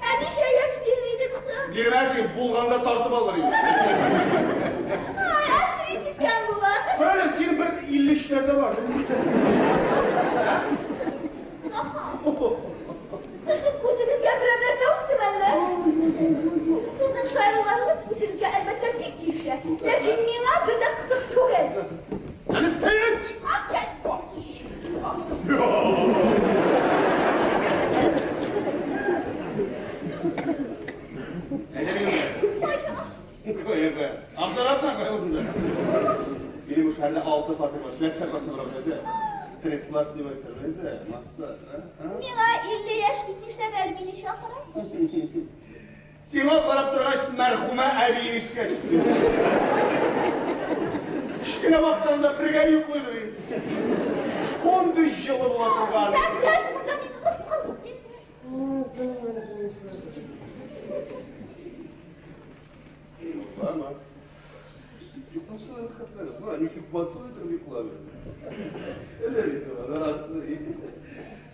Ә ничә яшь бирер идең соң? Бирмәсең, булганда тартып алыр идем. Ай, острить иткән була. Кара, син бер 53-ләрдә бар. Сезнең күзегезгә берәр нәрсә үстеме әллә? Сезнең шаяруларыгыз үзегезгә әлбәттә бик килешә. Ләкин миңа бер дә кызык түгел. Әле стоять! Молчать! Кая, кая. Абзаратна кая үзендә. Минем бу шәһәрдә 6 фатир бар. Теләсә кайсына барып инде. Стресслар снимать итәрмен инде. Масса, а? Миңа 50 яшь бит, нишләп әле мине чакырасың? Сиңа карап торгач, мәрхүмә әбием искә төште. Кечкенә вакытында бергә йоклыйдыр инде. Шундый җылы була торган. Бәндәс, монда мине мыскыл итте. Йоклама. Йокласana рәхәтлән. Йокла, ничек батыр итеп йокла бит. Әле бит арасы.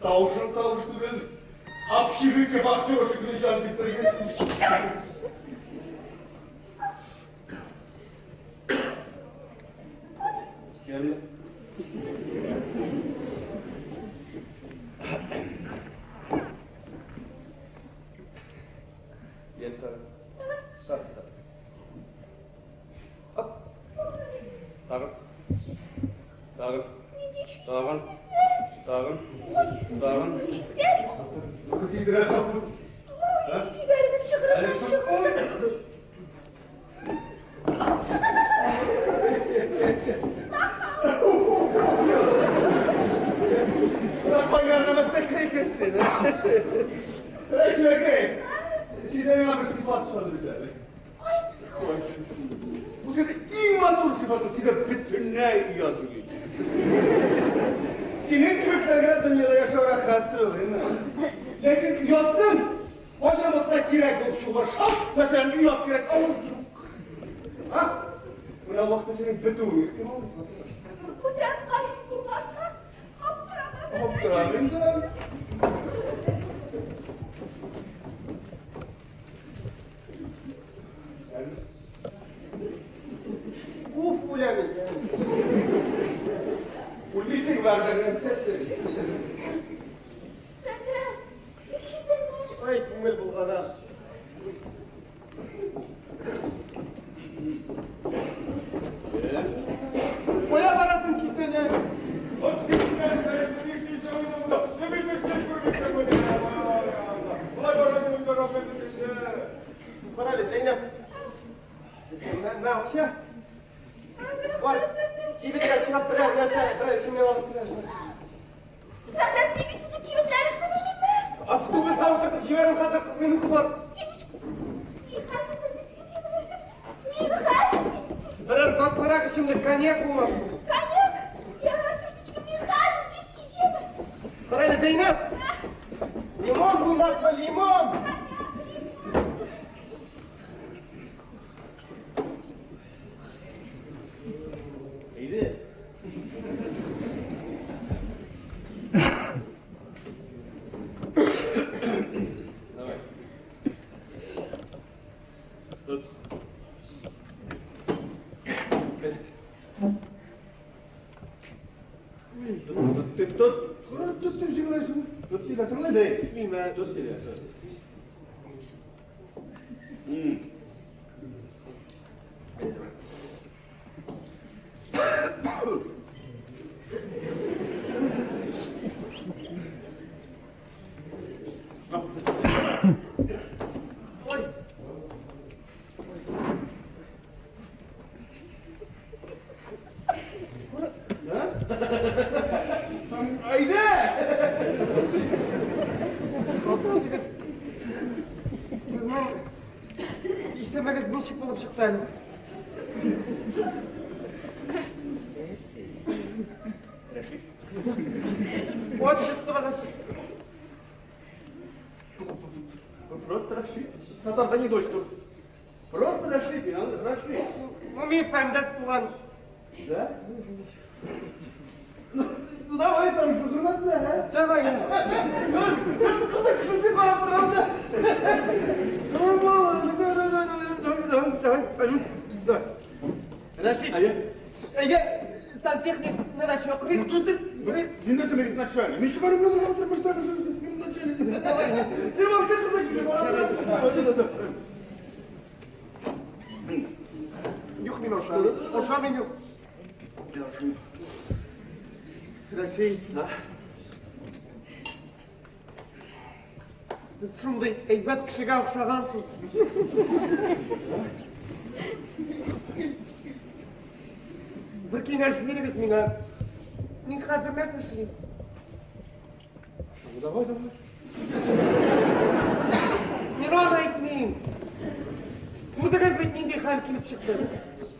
Тавышың тавыш түгел. Общежитие боксер шикелле җан бистергән. Gel. Gel tabii. Tabii tabii. Hop. Тагын. Тагын. Тагын. Тагын. Тагын. Тизрәк калсын. Җибәрегез чыгырымнан чыгып. Понятно, мәстәкәй икәнсең. Әй, чибәркәй. Синдә миңа бер сыйфат ошады бит әле. Кайсысы? Бу синең иң матур сыйфатың, синдә бөтенләй оят юк икән. Синең кебекләргә дөньяда яшәү рәхәттер ул, әйме? Ләкин оятның кайчан булса кирәк булып чыгуга шарт, мәсәлән, оят кирәк, ә ул юк. А? Менә вакыты синең бетүең ихтимал. Бүтән кайт булмаса, аптырамадым. Аптырам инде. Исәнмесез. Уф, үләм инде. Үлмисең, вәгъдәңне үтәсең. Бәндәс, ишетәме? Ай, күңел булгана. Кая барасың китә дә? Кара әле, Зәйнәп. Мә, акча. Бар, кибеткә чыгып берәр нәрсә, берәр эчемлек алып кил әле. Бәндәс, мин бит сезнең кибетләрегезне белмим. Автобуска утыртып җибәрәм хәзер, кызыйны бар. Мин хәзер. Берәр затлырак эчемлек, коньяк булмасын. Коньяк? Ярар, мин хәзер бик тиз яме. Кара әле, Зәйнәп. Лимон булмасмы, лимон? Әйдә. Тот сөйлә, тыңла инде. Мин Тот сөйлә. Ой. Әйдә! Сезнең исемегез ничек булып чыкты әле? Рәшит. Отчествогыз? Просто Рәшит. Татарда не дочь тут. Просто Рәшит, мин аны Рәшит. Ну, мин Фәндәс туган. Да? Ну, давай там, что хөрмәтле, ә? Давай. Кызык кешесе карап торам да. Давай, давай, давай, давай, давай. Рәшит. Әйе. Әйдә, сантехникны да чакырыйк. Ну тут ты, син нәрсә биреп начальник? Мин чыгарып белән утырып син начальник. Син вообще кызык кеше карап торам. Юк, мин ашамыйм. Ашамыйм, юк. Рәшит. Да. Сез шундый әйбәт кешегә охшагансыз. Бер киңәш бирегез миңа. Мин хәзер нәрсә эшлим? Ну давай, давай. Мин аны әйтмим. Күрдегез бит нинди хәл килеп чыкты.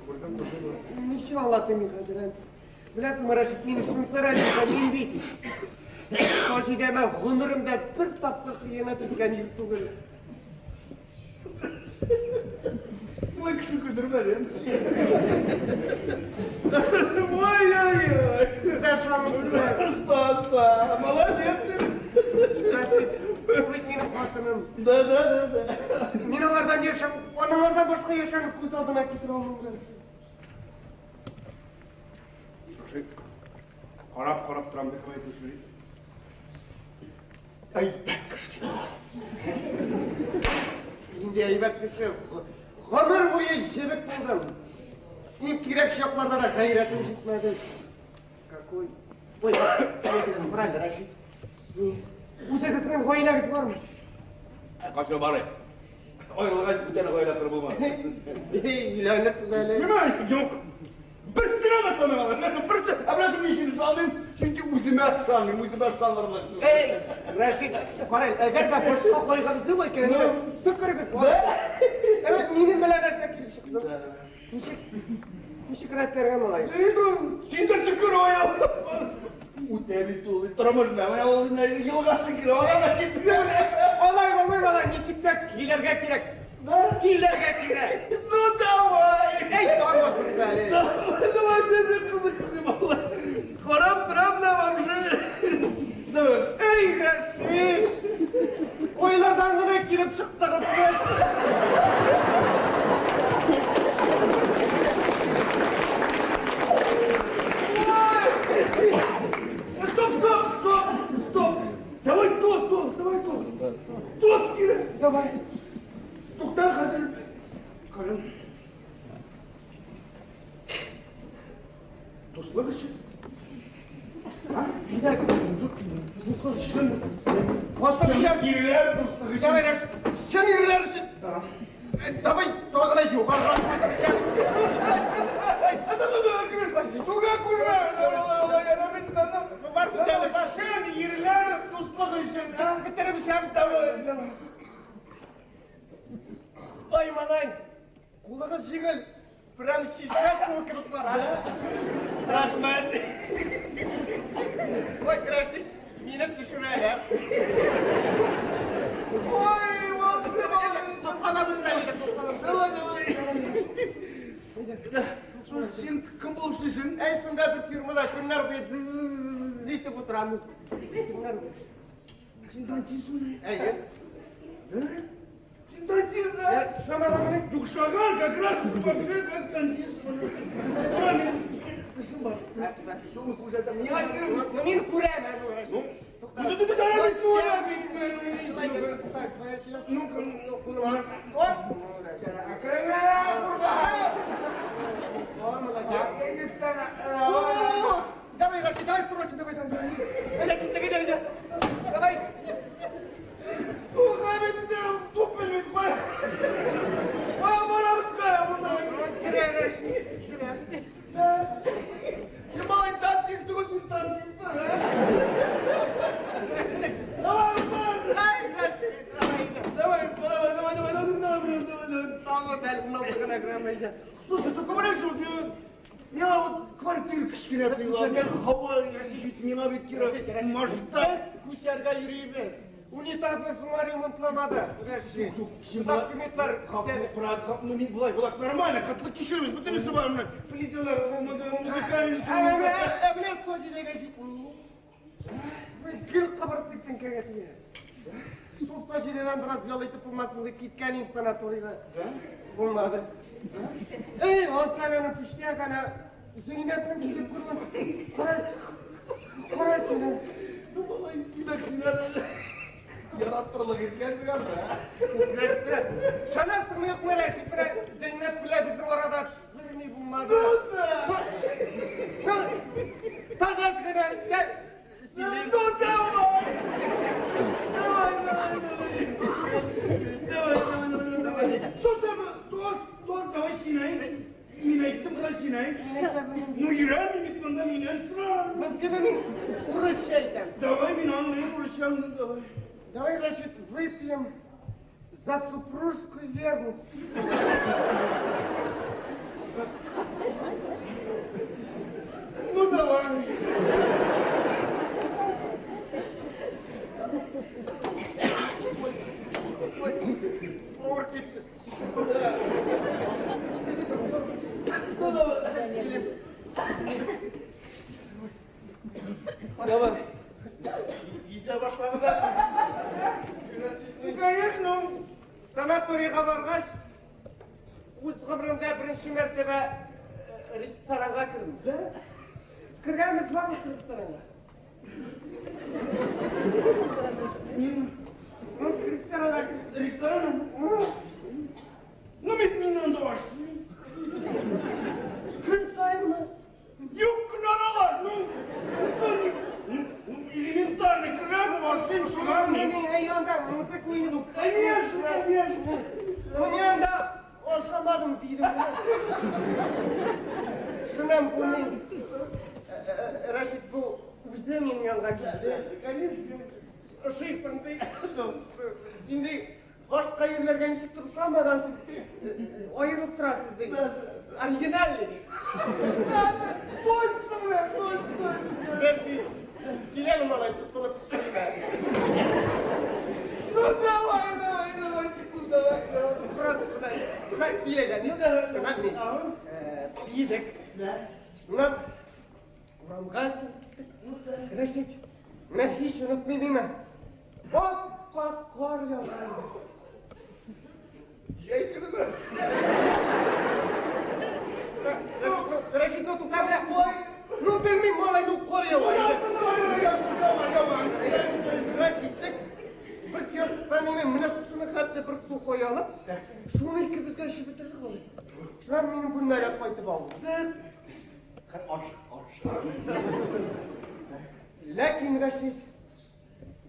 Күрдем, күрдем. Ничек аңлатыйм мин хәзер? Беләсеңме, Рәшит, мин шунысы рәнҗетә, мин бит Саҗидәмә гомеремдә бер тапкыр хыянәт иткән ир түгел. Ой, кеше көлдермә әле. Ой-ой-ой. Сез дә ышанмыйсыз. Оста, оста. Молодец. Рәшит, ул бит минем хатыным. Да, да, да, да. Мин аңардан яшәү, аныңардан башка яшәүне күз алдына китерә алмыйм, Рәшит. Слушай, карап-карап торам да кем әйтмешли. Әйбәт кеше син. Инде әйбәт кеше. Гомер буе җебек булдым. Иң кирәк чакларда да гайрәтем җитмәде. Какой? Ой, әйтегез, кара әле, Рәшит. Үзегезнең гаиләгез бармы? Качма бары. Аерылгач бүтән гаилә корып булмас. Өйләнерсез әле. Нимә? Юк. Берсенә дә ышанмыйм алар. Беләсең, берсе. Ә беләсең, ни өчен ышанмыйм? Чөнки үземә ышанмыйм, үземә ышанырлык. Эй, Рәшит, кара, әгәр дә башка кайгыгыз юк икән, төкерегез. Әмма минем белән нәрсә килеп чыкты? Ничек, ничек рәтләргә малай? Син дә төкер аял. Үтә бит ул, тормыш менә ул елга шикелле, ага да китте. Алай булмый, малай, ничек тә килергә кирәк. Килергә кирәк. Ну давай. Әй, бармасын әле. Давай, давай, син кызык кеше бала. Карап торам да вообще. Давай. Эй, Рәшит! Кайлардан гына килеп чыктыгыз сез? Стоп, стоп, стоп, стоп. Давай тост, тост, давай тост. Тост кирәк. Давай. Тукта хәзер. Кара. Дуслык өчен. Әйдә, дуслык өчен. Басып эчәм. Ирләр дуслык өчен. Давай, Рәшит, чын ирләр өчен. Давай, тагы да югарырак басып эчәбез. Туга күрмә. Бар, бетәле, бар. Чын ирләр дуслык өчен. Бетереп эчәбез, давай. Ой, малай, кулыгыз җиңел. Прям чишмә суы кебек бара. Рәхмәт. Ой, Рәшит, мине төшерәләр. Ой, вот Тоқсанабыз әле, тоқсанабыз. Давай, давай. Син кем булып эшлисең? Әй, шунда бер фирмада көннәр буе дзз итеп утырам. Көннәр буе. Син дантистмы? Әйе. Да? Син дантист, да? Шамаламы? Юк, шагал, как раз вообще как дантист. Тора, мин тешем бар. Юк, күрсәтәм. Миңа кирәк. Ну, мин күрәм әле, Рәшит. Ну, тукта. Ну-ка, Давай, Рашид, давай срочно, давай, давай. Давай, давай. Син малай танкист түгел, син танкист. Давай, давай. Давай, давай, давай, давай, давай, давай. Слушай, только понимаешь, вот я вот квартира кечкенә, һава җитми бит кирәк. Масштаб. Без күчәргә йөрибез. Унитазны шуңа ремонтламады. Документлар. Ну, мин болай, болай нормально, кытлык кичермибез. Бөтенесе бар менә. Плиталар, музыкальный инструмент. Ә менә Саҗидәгә җитми. Гел кыбырсыктың кәгәтенә. Шул Саҗидәдән бераз ял итеп булмасын дип киткән идем санаторийга. Булмады. Эй, алсаң пүштәк ана Зәйнәпне килеп күрдем. Кара син. Ну, малай, димәк, син әле яраттырлык иткәнсең аны, ә? Ышанасыңмы, юкмы, Рәшит, менә Зәйнәп белән безнең арада берни булмады. Ну, тагын гына өстәп сөйлим. Ну, давай! Давай, давай, давай. Давай, давай, давай, давай. Соң, давай син әйт. Мин әйттем, кара син әйт. Ну, йөрәм бит монда, миннән сора. Мөмкин, мин урысча әйтәм. Давай, мин аңлыйм, урысча аңлыйм, давай. Давай, Рашид, выпьем за супружескую верность. Ну, давай. Авыр китте. Ну, давай. Давай. Кисә башлады да. Ну, конечно. Санаторийга баргач, үз гомеремдә беренче мәртәбә ресторанга кердем. Да? Кергәнебез бармы ресторанга? Ну, ресторанга кердем. Ресторан? Ну, бит мин анда ашыйм. Көн саенмы? Юк көн аралаш. Ну, ну, элементарно керәм, ашыйм, чыгам. Мин анда музыка уйныйм. Ну, конечно, конечно. Ну, мин анда ашамадым, дидем. Шуннан бу мин, Рәшит, бу үзе минем янга килде. Конечно. Ошыйсың ди. Син ди, башка ирләргә ничек ошамагансыз, аерылып торасыз ди. Оригинальный ди. Да, да, точно, бля, точно. Рәшит, киләм, малай, тотылып. Ну, давай, давай, давай, ты давай, давай. Бераз менә килә. Ну, давай. Шуннан мин биедек. Шуннан урамга чыгып киттек. Рәшит, менә һич онытмыйм мин. Ап-ак кар яуган. Җәй көнеме? Рәшит, ну тукта менә. Ну, белмим, малай, ну кар ява. Давай, давай, давай. Менә киттек. Бер киосктан минем менә шушыны хәтле бер сухой алып, шуны икебезгә эчеп бетердек алай. Шуннан минем бүлмәгә кайтып алдык. Аш, аш. Ләкин, Рәшит,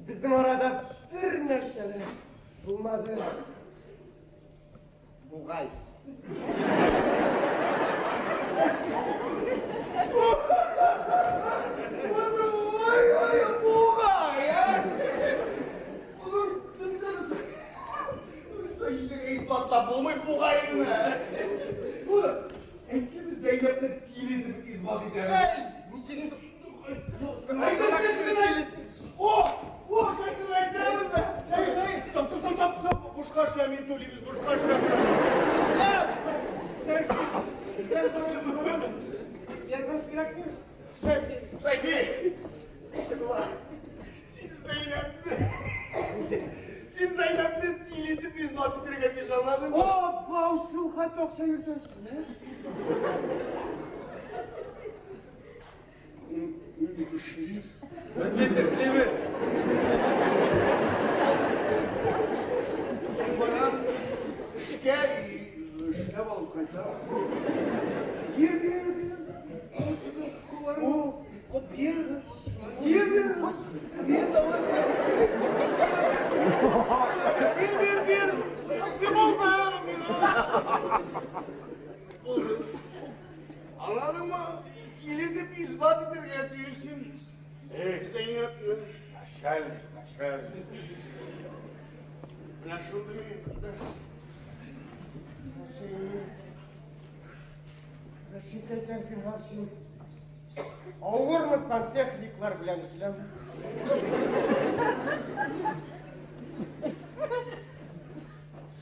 безнең арада бер нәрсә дә булмады. Бугай. Ой, ой, бугай, а? Саҗидәгә исбатлап булмый бугайны. Әйткән Зәйнәпне тиле дип исбат итәбез. Эй, ничек инде? Әйдә, син әйт. О, о, шәкер әйтәбез дә. Стоп, стоп, стоп, стоп, стоп. Бушка эшләмим, түлибез, бушка эшләмим. Шәйхи, ярдәм кирәкми. Шәйхи. Шәйхи. Син Зәйнәпне, син Зәйнәпне тиле дип исбат итәргә тиеш, аңладыңмы? Опа, шул хәтле акча йөртәсең, ә? Эшли. Без бит эшлибез. исбат итәргә тиешсең. Зәйнәпне. Начальник, начальник. Менә шундый мин, кордаш. Рәшит әйтәр зинһар өчен. Авырмы сантехниклар белән эшләү?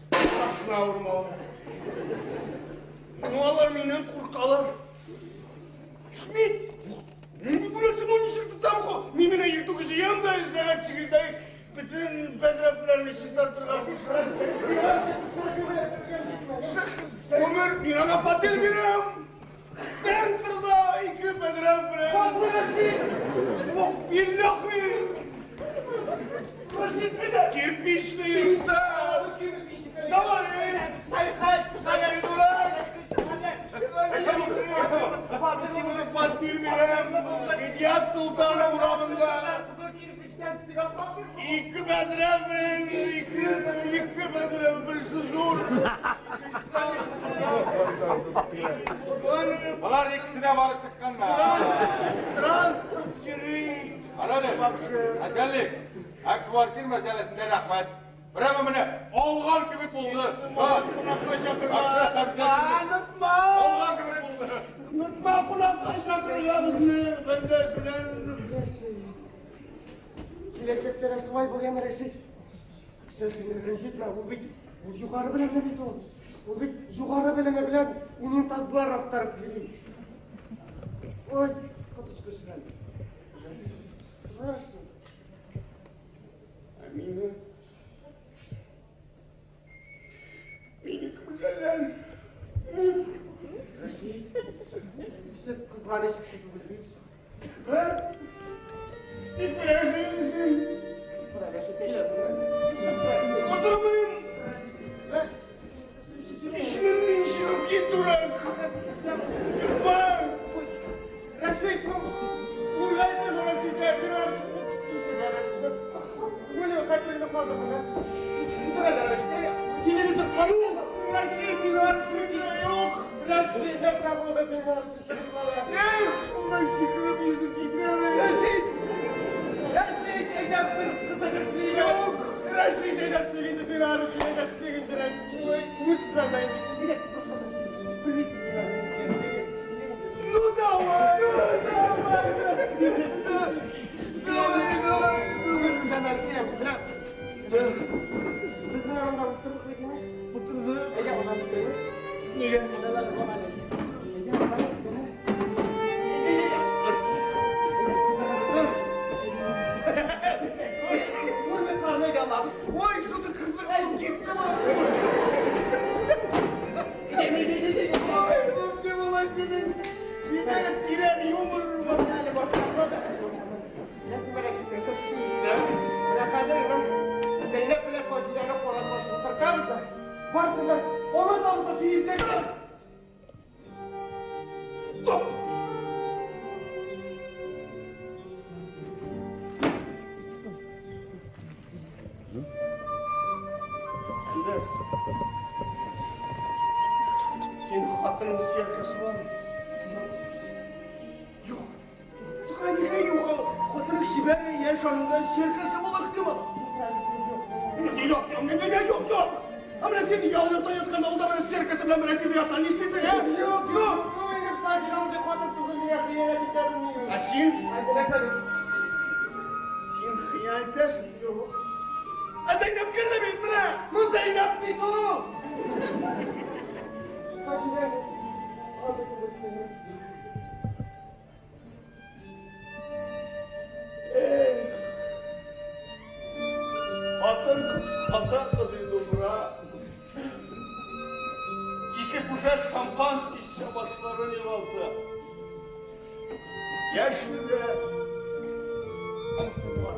Страшно авырмалы. Ну, алар миннән куркалар. Мин нинди күрәсең, ул ничек тотам хо? Мин менә иртүк җыям да сәгать 8-дә бөтен бәдрәфләрне чистартырга кушам. Гомер, мин аңа фатир бирәм. Центрда ике бәдрәф белән. Билләһи. Кирпичный яйца. Давай. Сәйхәт, дурак. Фатир бирәм. Хидият Солтанов урамында. Ике бәдрәф белән, ике бәдрәф, берсе зур. Болар икесе дә барып чыкканнар. Транспорт йөри. Карале, начальник, ә квартир мәсьәләсендә рәхмәт. Прямо менә алган кебек булды. Кунакка чакырга. Онытма. Алган кебек булды. Онытма кунакка чакырырга безне Фәндәш белән. Киләчәктә дә шулай булган, Рәшит. Шәхине рәнҗетмә, ул бит ул югары белемле бит ул. Ул бит югары белеме белән унитазлар актарып йөри. Ой, коточкыч хәл. Страшно. Ә мине кем жәлләр? Рәшит, сез кызганыч кеше түгел бит. Ә? Ник беләсең син? Рәшит, килә. Атамын. Кичнең мин чыгып кит, дурак. Юкма. Рәшит, ну, уйлаймын, Рәшит, Рәшит, Үле хәтеремдә калды менә. Рәшит, телевизор каю. Рәшит, Рәшит, Юк. Рәшит, нәрсә булды сиңа, Рәшит, Эх, шуннан сикереп йөзеп китәм. Рәшит! Рәшит, әйдә бер кызык эшлик. Юк. Рәшит, әйдә эшлик инде син, Рәшит, әйдә эшлик инде, Рәшит. Ой, үз сәлмә инде. Әйдә бер кызык эшлик. Белмисез син. Ну давай. Ну давай, Рәшит. Давай, давай. Үз сәлмә килә, менә. Без менә монда утырдык бит инде. Утырды. Әйдә, монда утырыйк. Нигә? Әйдә, давай, әйдә. Ой, шуны кызык булып китте ма. Ой, вообще була синең. Синең тирән юмор бар. Зәйнәп белән Саҗидәне кара каршы утыртабыз да, барысын да онытабыз да сөенсәк. Стоп! Әндәс. Син хатының сөяркәсе бармы? Юк. Юк. Нигә юк? Хатының чибәр, яшь янында сөяркәсе булу ихтимал. Юк, юк, юк, юк. Ә менә син ялгырта ятканда ул да менә сөяркәсе белән бераз җирдә ятсаң нишлисең, ә? Юк, юк. Саҗидә ул хатын түгел, миңа хыянәт итә белми. Ә син? Син хыянәт итәсең? Юк. Ә Зәйнәп керде бит менә. Ну Зәйнәп бит ул. Саҗидә, андый түгел син. Эх. Хатын-кыз, хатын-кыз инде бура. Ике фужер шампанский эчә башларын югалта. Яшьне дә карты да.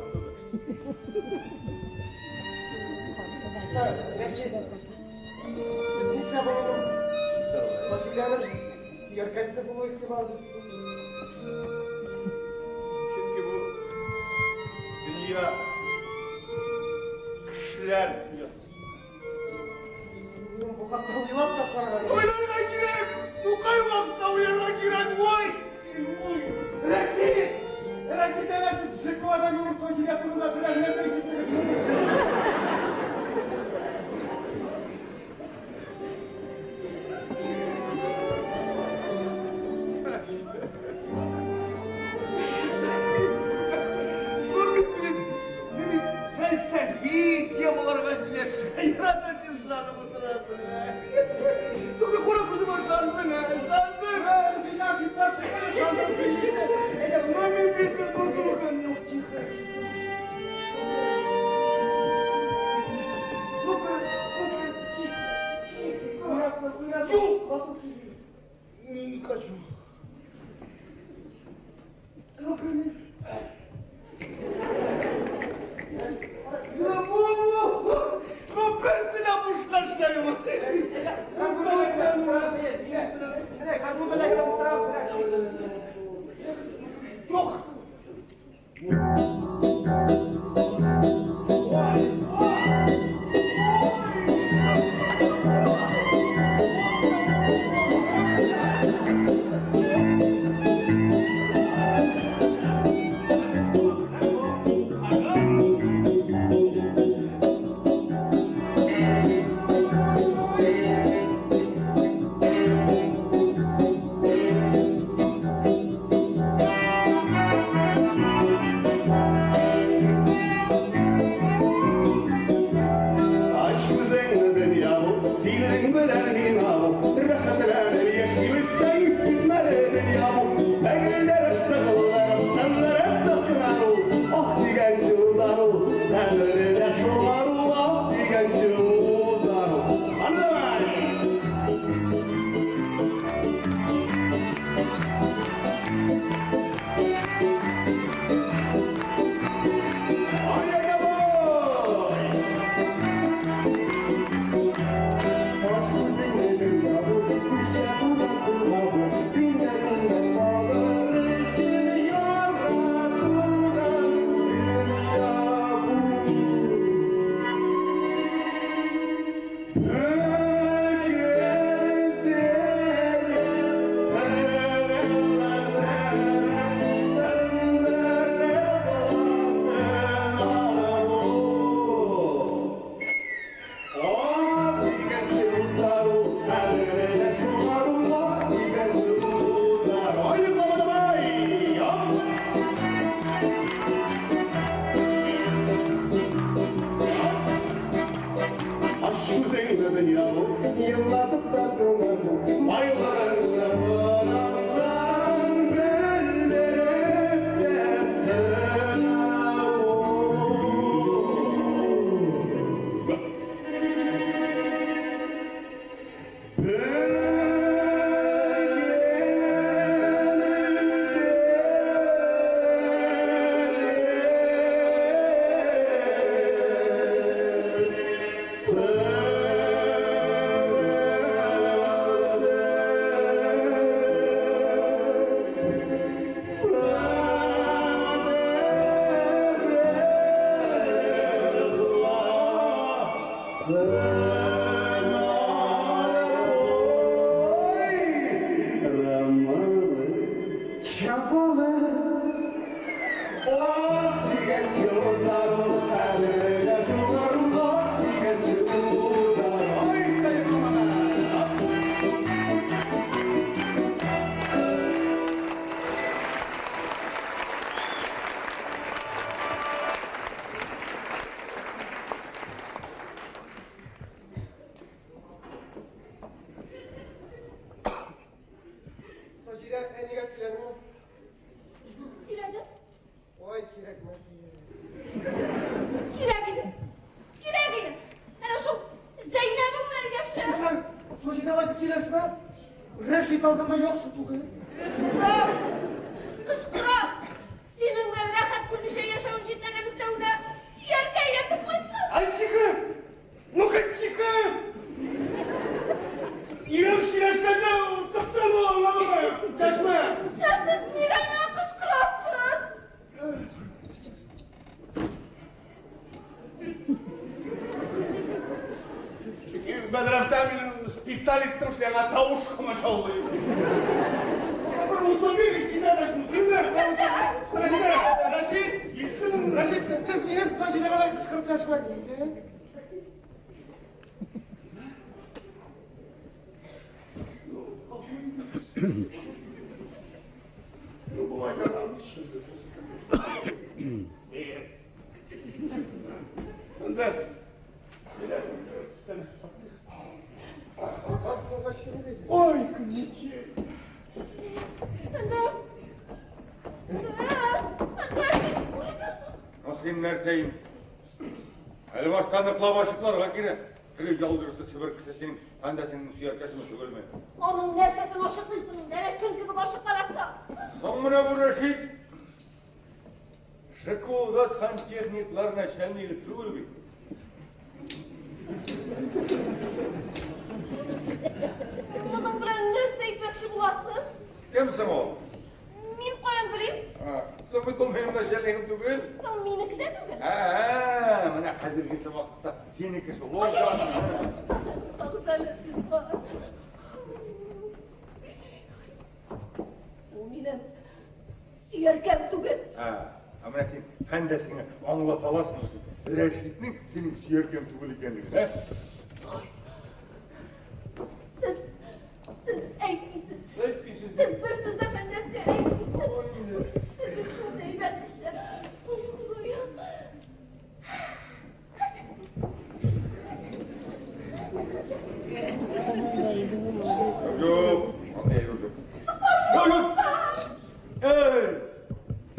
Рәшит, сез нишләп аның Саҗидәнең сөяркәсе булу ихтимал дисез? Чөнки бу дөнья кешеләр дөньясы. Мин бу хакта уйлап та караган. Уйларга кирәк! Ну кай вакытта уйларга кирәк? Ой! Ой! Рәшит! Рәшит, әле сез ЖКОда минем Саҗидә турында берәр нәрсә ишеттегезме? Бу бит мин мин фәлсәфи темаларга сөйләшергә ярата дип ышанып утырасың. Түгел, курап үземә ышандың, ышандың. Но мин бит онытылган. Ну, тихо, тихо. Ну-ка, ну-ка, тихо, тихо. Юк! Не хочу. Ну-ка, ну, берсе дә бушка эшләмим. Юк. Ой, ой, Aç үзеңне дөнья бу, синең белән мин алып, рәхәтләнеп яшибез, син дөнья бу. Әгелләреп сыгылларып, сынларып та сынару, ах дигән узару, тәңре дә шулару, ах дигән узару. Андавай! Ай-яй-яй! Aş үзеңне дөнья бу, күчә кунак бу, зиннәтеңдә калыр өчен яратылган дөнья бу. Yıllatıp da Baylarında bıraksan bildirip de Саҗидә, әнигә сөйләдеңме? Сөйләдем. Ой, кирәкмәс. Кирәк иде. Кирәк иде. Әнә шул Зәйнәбең белән яшә. Син Саҗидә алай дип сөйләшмә. Рәшит алдында яхшы түгел. Кычкырам. Кычкырам. Синең белән рәхәт күрмичә яшәвен җитмәгән өстәвенә сөяркә ияртеп кайткан. Ай, тихо! Ну-ка, тихо! Ирем сөйләшкәндә тыптым, аңладыңмы? Дәшмә! Ә сез нигә миңа кычкырасыз? Чөнки бәдрәфтә минем специалистым эшләгән тавыш комачаулый. Бер уза Рәшит! Рәшит, сез минем Саҗидәгә алай кычкырып дәшмәгез инде. Ну, болай ярамый. Фәндәс. Ой, көнничек. Фәндәс! Фәндәс! Ну, син нәрсә инде? Әле башта ныклап ачыкларга кирәк. Теге ялдырыкты себеркесе синең Фәндәсеңнең сөяркәсеме түгелме? Аның нәрсәсен ачыклыйсың инде, әле көн кебек ачыкларасың. Соң менә бу Рәшит ЖКУда сантехниклар начальнигы түгел бит. Моның белән нәрсә әйтмәкче буласыз? Кем соң ул? Мин каян белим? Соң бит ул минем начальнигым түгел. Соң минеке дә түгел. Ә, менә хәзергесе вакытта синеке шул. Туктагыз әле, зинһар. Ул минем сөяркәм түгел. Ә менә син Фәндәсеңә аңлата аласыңмы син? Рәшитнең синең сөяркәң түгел икәнлеген, ә? Сез, сез әйтмисез. Әйтмисез. Сез бер сүз дә Фәндәскә әйтмисез. Сез бит шундый әйбәт кеше. Ой, Ходаем. Юк, андый әйбер юк. Юк, юк. Эй!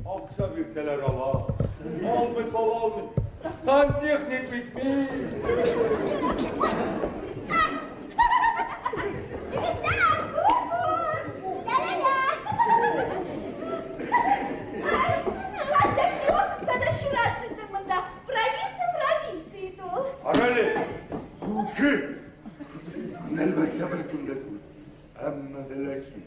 Акча бирсәләр ала. Алмый кала алмый. Сантехник бит мин. Егетләр, бур-бур! Ла-ла-ла! Хәтта киоскта да чират сезнең монда. Провинция провинция ит ул. Карале, күке. Мин әлбәттә беркем дә түгел. Әмма дә ләкин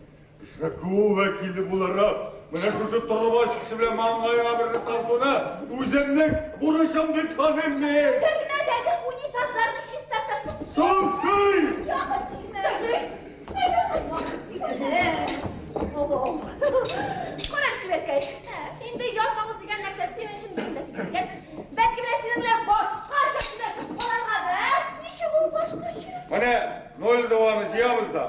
ЖКУ вәкиле буларак, менә шушы торбач кеше белән маңгаеңа берне тартуны үземнең бурычым дип саныйм мин. Төрмәдәге унитазларны чистартасың. Софи! Якын килмә. Шәһри! Шәһри! Кара, чибәркәй. Инде ятмагыз дигән нәрсә синең өчен бөтенләй түгел. Бәлки менә синең белән башкача сөйләшеп караргадыр, ә? Ничек ул башкача? Менә 02-ны җыябыз да.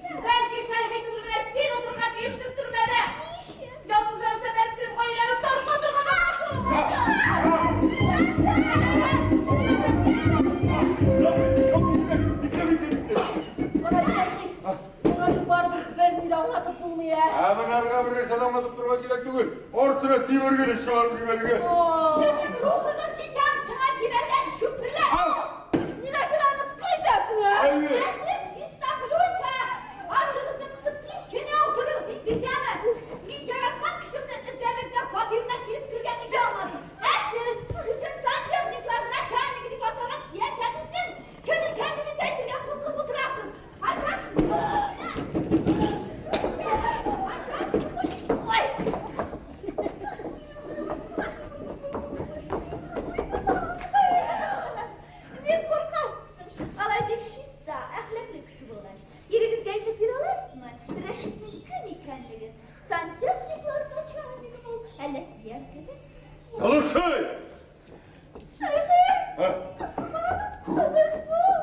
Бәлки Шәйхи түгел менә син утырырга тиештер төрмәдә. Ничек? Ялгыз рәвештә бәреп кереп гаиләне таркатырга Битте, битте, битте. Кара, Шәйхи, моңа бит барыбер берни дә аңлатып булмый, ә? Ә монарга бер нәрсә дә аңлатып торырга кирәк түгел. Артына тимергә дә чыгарып җибәрергә. Сезнең рухыгыз җитәм, сиңа тибәргән чүпрәк. Нигә син аны мыскыл итәсең, ә? Әйе. Ә сез чистоплюйка. Артыгызны кысып тик кенә утырыгыз, мин китәмен. Мин яраткан кешемне эзләмәктә фатирына килеп кергәнне оялмадым. Ә сез, үзен сантехниклар начальнигы дип атаган сөяркәгезнең кем икәнлеген дә әйтергә куркып утырасыз. Качан? Качан? Ой! Ник куркасыз? Алай бик чиста, әхлаклы кеше булгач, ирегезгә әйтеп бирә аласызмы? Рәшитнең кем икәнлеген? Сантехниклар начальнигы ул, әллә сөяркәгез? Слушай! Шәйхи! А? Тынычлык!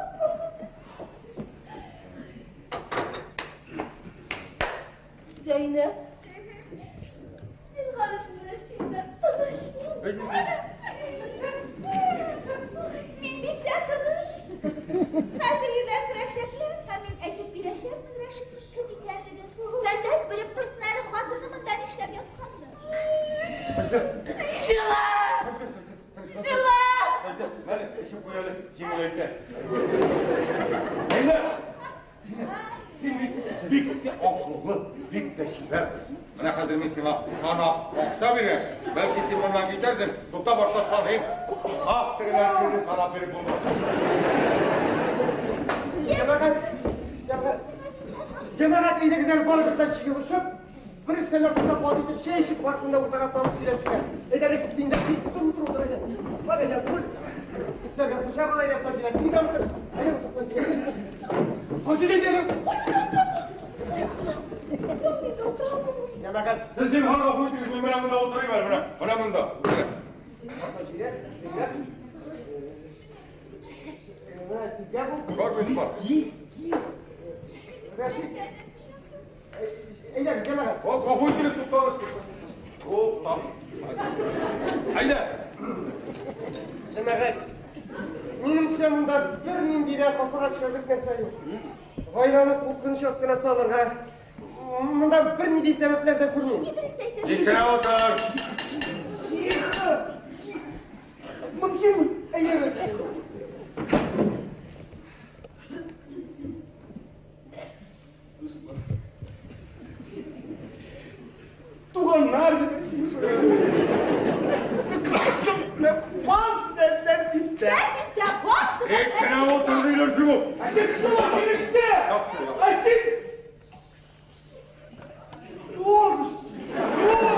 Зәйнәп, зинһар өчен менә син дә тыныч бул. Мин бик тә тыныч. Хәзер ирләр көрәшәкләр, һәм мин әйтеп бирәчәкмен Рәшитнең кем икәнлеген. Фәндәс белеп торсын әле хатыны монда нишләп ятканны. Җыла! Җыла! Мәле, эчеп куй әле, җиңеләйтә. Зәйнәп! Син бит бик тә акыллы, бик тә чибәр кыз. Менә хәзер мин сиңа санап акча бирәм. Бәлки син моннан китәрсең, тукта башта саныйм. Ак тегеләр шуны санап биреп булмас. Җәмәгать, җәмәгать, җәмәгать, әйдәгез әле барыгыз да җыелышып, бер өстәл артында кат итеп чәй эчеп, барысын да уртага салып сөйләшергә. Әйдә, Рәшит, син дә кит, утыр, утыр, утыр, әйдә. Бар, әйдә, кул. Өстәлгә хуҗа бул, әйдә, Саҗидә, син дә утыр. Әйдә, утыр, Саҗидә. Саҗидә, әйдә. Юк, мин утыра алмыйм. Җәмәгать. Сез зинһар гафу итегез, мин менә монда утырыйм әле, менә, менә монда. Саҗидә, Зәйнәп. Менә сезгә бу. Бар бит, бар. Кис, кис. Рәшит. Әйдәгез, җәмәгать. О, гафу итегез, туктагыз. О, стоп. Әйдә. Җәмәгать. Минемчә монда бернинди дә хафага төшәрлек нәрсә юк. Гаиләне куркыныч астына салырга монда бернинди сәбәпләр дә күрмим. Дөрес әйтәсез. Тик кенә утыр. Тихо! Тихо! Мөмкинме? Әйе, Рәшит. Дуслар. Туганнар дип әйтимме? Кыскасы, менә барысы да тәртиптә. Тәртиптә, барысы да Тик кенә утыр диләр сиңа. Ә син кысыла син эштә! Ә син... Зор! Зор!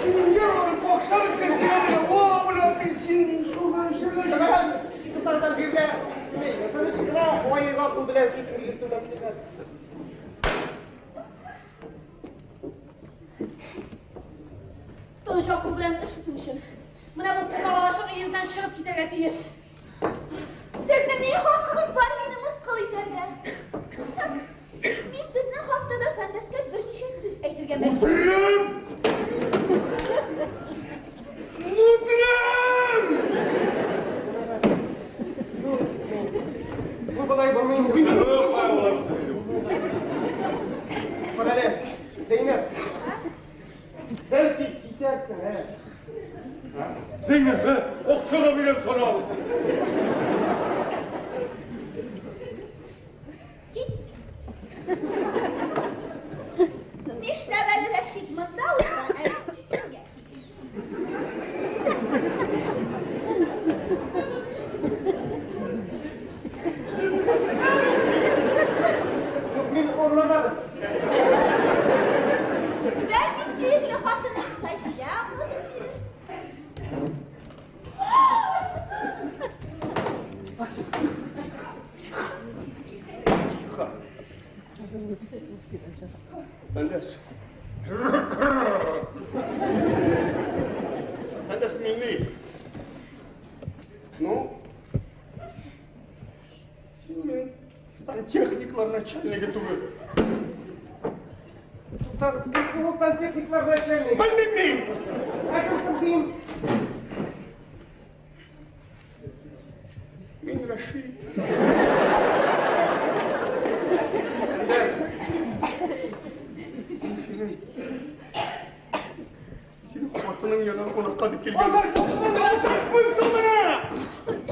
Синең нервларың какшап беткән, син әле о, белән син суган җирләр. Җәмәгать, туктагыз биргә. Тыныч кына гаилә кул белән фикер йөртү мәслихәт. Тыныч акыл белән эш итү өчен. Менә бу тупалашык өегездән чыгып китәргә тиеш. Сезнең ни хакыгыз бар мине мыскыл итәргә? Мин сезнең хакта да Фәндәскә берничә сүз әйтергә мәҗбүр. Утырам! Утырам! Бу болай булмый. Карале, Зәйнәп. Бәлки китәрсең, ә? Зәйнәп, акча да бирәм сиңа. Китмим. Нишләп әле Рәшит монда утыра, ә мин китәргә тиеш? Юк, мин аңламадым. Бәлки сөекле хатыным Саҗидә аңлатып бирер. Тихо. Фәндәс. Фәндәс милли. Ну, син минем сантехниклар начальнигы түгел. Туктагыз, кем ул сантехниклар начальнигы? Белмим мин. Ә кем соң син? Мин Рәшит. Фәндәс. Мин синең хатының янына кунакка дип килгән. Сакмыйсың менә.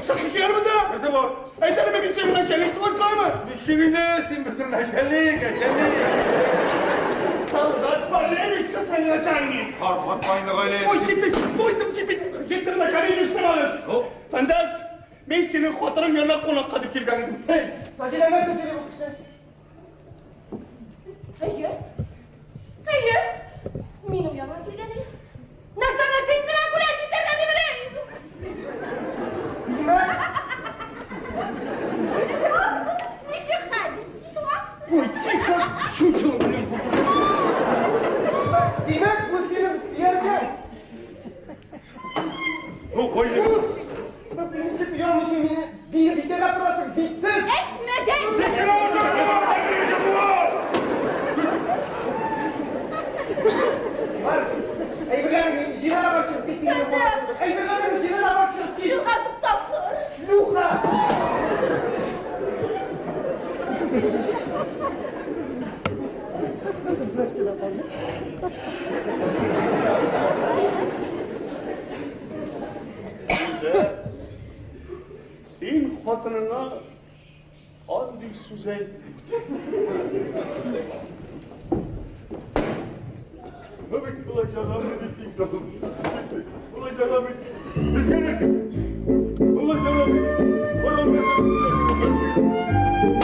Сакмыйлар монда. Нәрсә бар? Әйтәлеме мин синең начальник түгелсеңме? Ничек инде син безнең начальник, начальник. Талгат Валерьевич син начальник. Таркатма инде гаилә. Ой, җитте, туйдым җиттем начальник эшләмәгез. Фәндәс, мин синең хатының янына кунакка дип килгән идем. Эй, Саҗидә, нәрсә сөйли бу кеше? Әйе. Әйе. Минем яныма килгән иде. Нәрсәне син генә гулять итәргә дип беләм. Димәк, Ничек хәзер ситуация? Ой, тихо, чучело, блин. димәк, бу синең сөяркәң. Ну, кой. Син ничек оялмыйча мине битәргә торасың, битсез! Әйтмәдең! Бар, әйберләреңне җыйнап алып чыгып кит син. Фәндәс! Әйберләреңне җыйнап алып чыгып кит. Елга туктап тор. Шлюха! Фәндәс, син хатыныңа андый сүз әйтмә. Ну бит болай ярамый бит инде. Болай ярамый. Безгә нәрсә? Болай ярамый. Борын нәрсә сөйләшеп.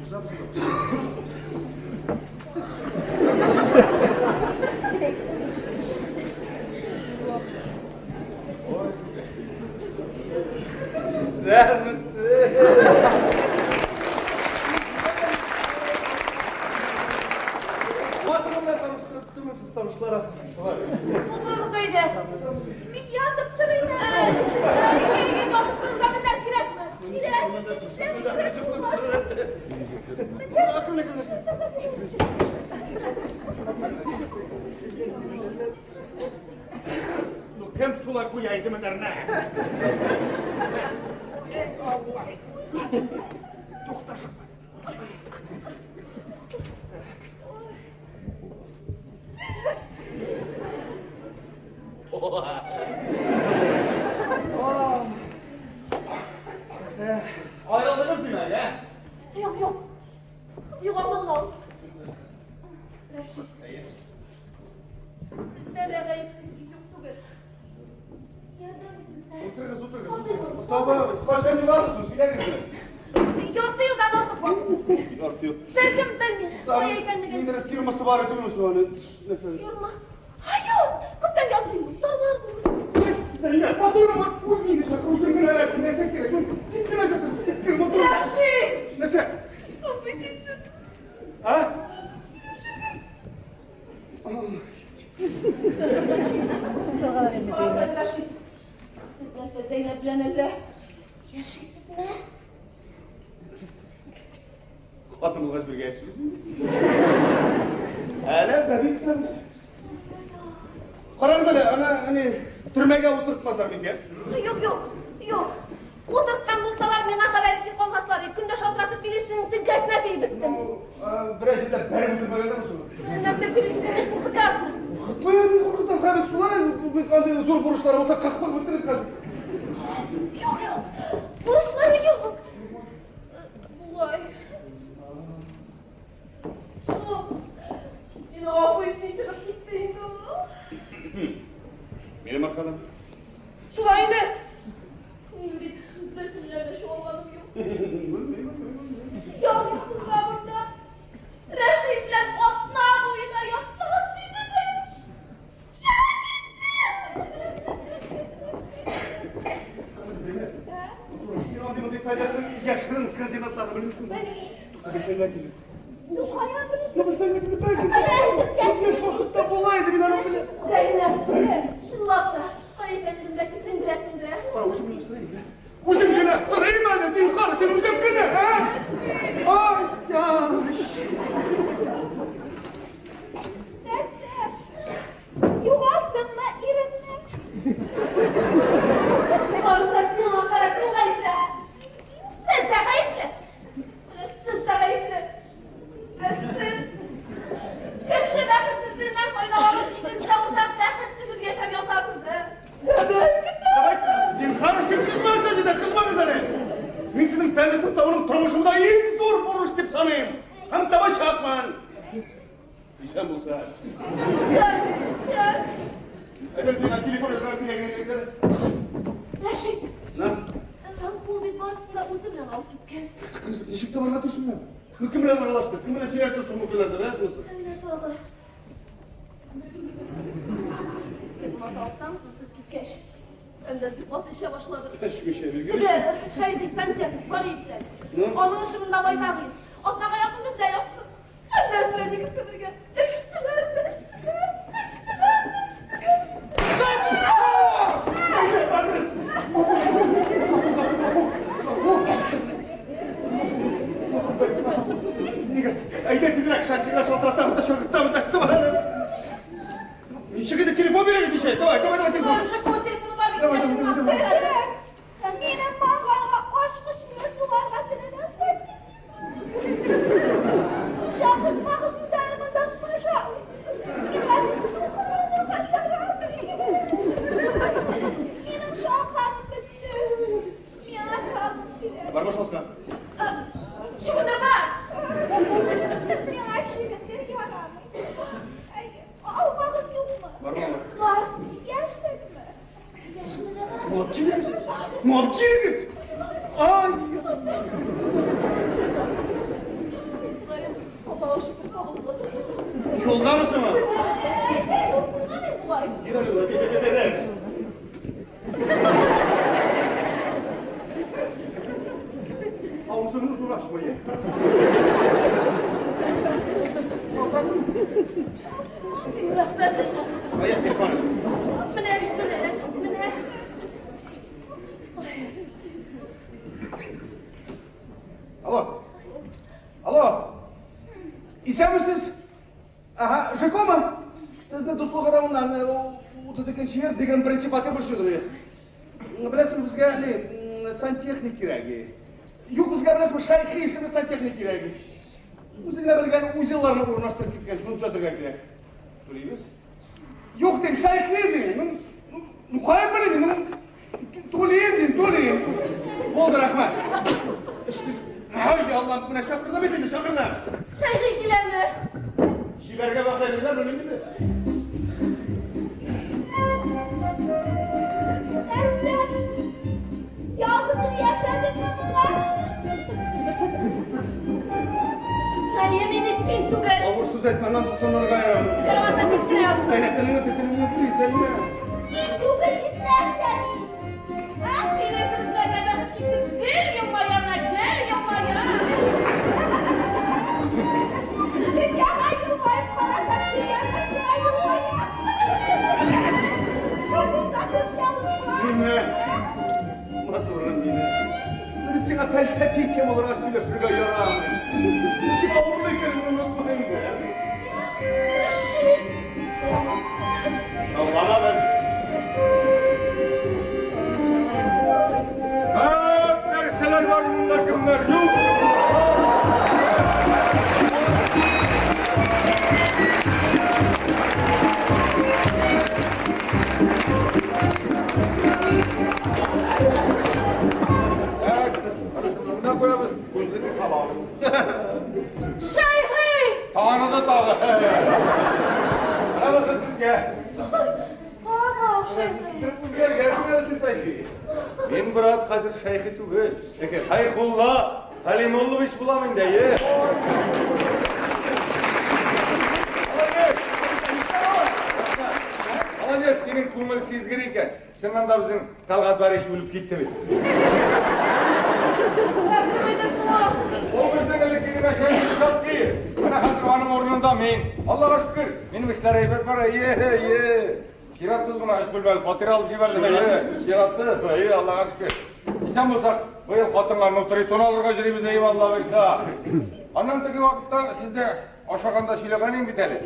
Узабыз, узабыз. Ой. Исәнмесез. Хатыным белән таныштырып тормыйм, сез танышлар ахрысы, шулай. Утырыгыз өйдә. Мин ятып торыйм әле. Өйгә ятып торырга мендәр кирәкме? Кирәк. Ну, кем шулай куя иде мендәрне? Эй, Алла! Тукташы. Аерылдыгыз димәк, ә? Юк, юк. Югалды гына ул. Рәшит. Сездә дә гаеп юк түгел. Ярдәм итегез. Утырыгыз, утырыгыз. Табабыз. Кайчан югалдыгыз, сөйләгез. Ярты елдан артык вакыт. Ярты ел. Беркем белми, кая икәнлеген. Ниндидер фирмасы бар иде соң аны. Нәрсә? Фирма. Ай, юк, күптән янды инде. Тормар булды. Зәйнәп, матурым, үз мине чакыр, үзем генә әле нәрсә кирәк? Ну, тик кенә чакыр, тик кенә матурым. Рәшит! Нәрсә? Ул бит инде. А? Карагыз, Рәшит. Сез нәрсә, Зәйнәп белән әллә яшисезме? Хатын булгач бергә яшибез инде. Әле бәби көтәбез. Карагыз әле, ана, әни, төрмәгә утыртмадылар микән? Юк, юк, юк. Утырткан булсалар, миңа хәбәр итми калмаслар иде. Көн дә шалтыратып милициянең теңкәсенә тиеп беттем. Ну, берәр җирдә бәреп үтермәгәннәрме соң? Нәрсә сөйлисез, мине куркытасыз. Куркытмыйм, куркытам, хәзер шулай, бит андый зур бурычлар булса, какмак бетерер хәзер. Юк, юк, бурычлары юк. Болай. Шул. Мине гафу итми чыгып китте инде ул. Минем аркадан. Шулай инде. Минем бит бер көнләр дә чуалганым юк. Ялгыз монда. Рәшит белән атна буена яттыгыз диде дә. Чыгып китте. Зәйнәп, син андый мондый файдасының яшерен координатларын белмисеңме? Белмим. Тукта, белсәң әйт инде. Ну, кая белим? Ну, белсәң әйт инде, бәлки. Әле әйтеп тә. Яшь вакытта була иде, мин аны беләм. Зәйнәп, чынлап та, кая икәнлеген бәлки син беләсеңдер, ә? Кара, үзем генә сорыйм, ә? Үзем генә сорыйм әле, зинһар, син үзем генә, ә? Ай, яш. Нәрсә? Югалттыңмы иреңне? Барысы сиңа кара, син гаепле. Сез дә гаепле. Менә сез дә гаепле. Ә сез кеше бәхетсезлегеннән файдаланып, икегез дә уртак бәхет төзеп яшәп ятасыз, ә? Давай, зинһар, син кызмагыз әле, кызмагыз әле. Мин сезнең фәндәсен табуның тормышымда иң зур бурыч дип саныйм. Һәм табачакмын. Исән булса. Сез, сез. Әйдәгез миңа телефон язарга кирәген әйтегез әле. Рәшит, На. ул бит барысын да үзе белән алып киткән. Кыз, ничек табарга тиеш менә? Ну, кем белән аралашты? Кем белән сөйләште соңгы көннәрдә, беләсеңме? Әллә тагы. Теге маталыктан соң сез киткәч, Әндәр бик каты эчә башлады. Эчмичә Теге билгеле. Шәйдик сантехник Валиев белән. Ну? Аның эше монда байтак иде. Атнага якын бездә ятты. Әндәр белән икесе бергә эчтеләр дә эчтеләр, эчтеләр дә эчтеләр. Нигә? Әйдә тизрәк Шакирга шалтыратабыз да чакыртабыз да сыбырабыз. Ничек инде телефон бирегез ничек? Давай, давай, давай телефон. Шакирның телефоны бар бит. Давай, давай, давай, давай. Минем маңгайга ачкыч белән сугарга теләгән сантехник. Чакыртмагыз инде әле монда, пожалуйста. Миңа бит дулкынланырга ярамый. Минем шалканым бетте. Миңа тагын кирәк. Барма шалтка. Чөгендер бар. Миңа чөгендер ярамый. Исәнмесез? Ага, Жекома? Сезне дуслык урамыннан 32 йорт, 21 фатир борчыдыр. Беләсең, безгә ни, сантехник кирәк. Юк, безгә беләсең, Шәйхи исемле сантехник кирәк. Үзе генә белгән узелларны урнаштырып киткән, шуны төзәтергә кирәк. Түлибез? Юк, дим, Шәйхи дим. Ну, каян белим, ну, түлим дим, түлим. Булды, рәхмәт. Ай, Аллам, менә чакырдым бит инде, чакырдым. Шәйхи киләме? Җибәргә баса әйберләр белмим инде. Нәрсә? Ялгызың яшәдеңме моңарчы? Әйе, мин бит син түгел. Авыр сүз әйтмә, аннан туктанырга ярамый. Ярамаса тик кенә ятсын. Зәйнәп, телеңне телеңне тый, Зәйнәп. Син түгел дип нәрсә мин? Ах, сине кебекләргә бәхет китеп гел елмаям, гел елмаям. Дөньяга елмаеп карасаң, дөнья да сиңа елмая. Шундый закончалык бар. Зәйнәп, матурым минем. Мин сиңа фәлсәфи темаларга сөйләшергә ярамый. Син авырлы икәнеңне онытма инде. Рәшит. Шауламабыз. Күп нәрсәләр бар монда, кемнәр юк. Так, анысын монда куябыз, күзлекне салабыз. Шәйхи! Таныды тагы. Менә бусы сезгә. Ага, Шәйхи. Үзгәргәнсең әле син, Сайфи. Мин, брат, хәзер Шәйхи түгел. Теге Шәйхулла Хәлимуллович булам инде, әйе. Молодец! Молодец, синең күңел сизгер икән. Чыннан да безнең Талгат Барич үлеп китте бит. Кем иде ул? Ул безнең элеккеге начальник участки. Менә хәзер аның урынында мин. Аллага шөкер, минем эшләр әйбәт бара. Әйе, әйе. Чиратсыз гына өч бүлмәле фатир алып җибәрдем. Әйе, чиратсыз, әйе, Аллага шөкер. Исән булсак, быел хатынга нутритон алырга йөрибез, әйе, Алла бирсә. Аннан теге вакытта сездә ашаганда сөйләгән идем бит әле.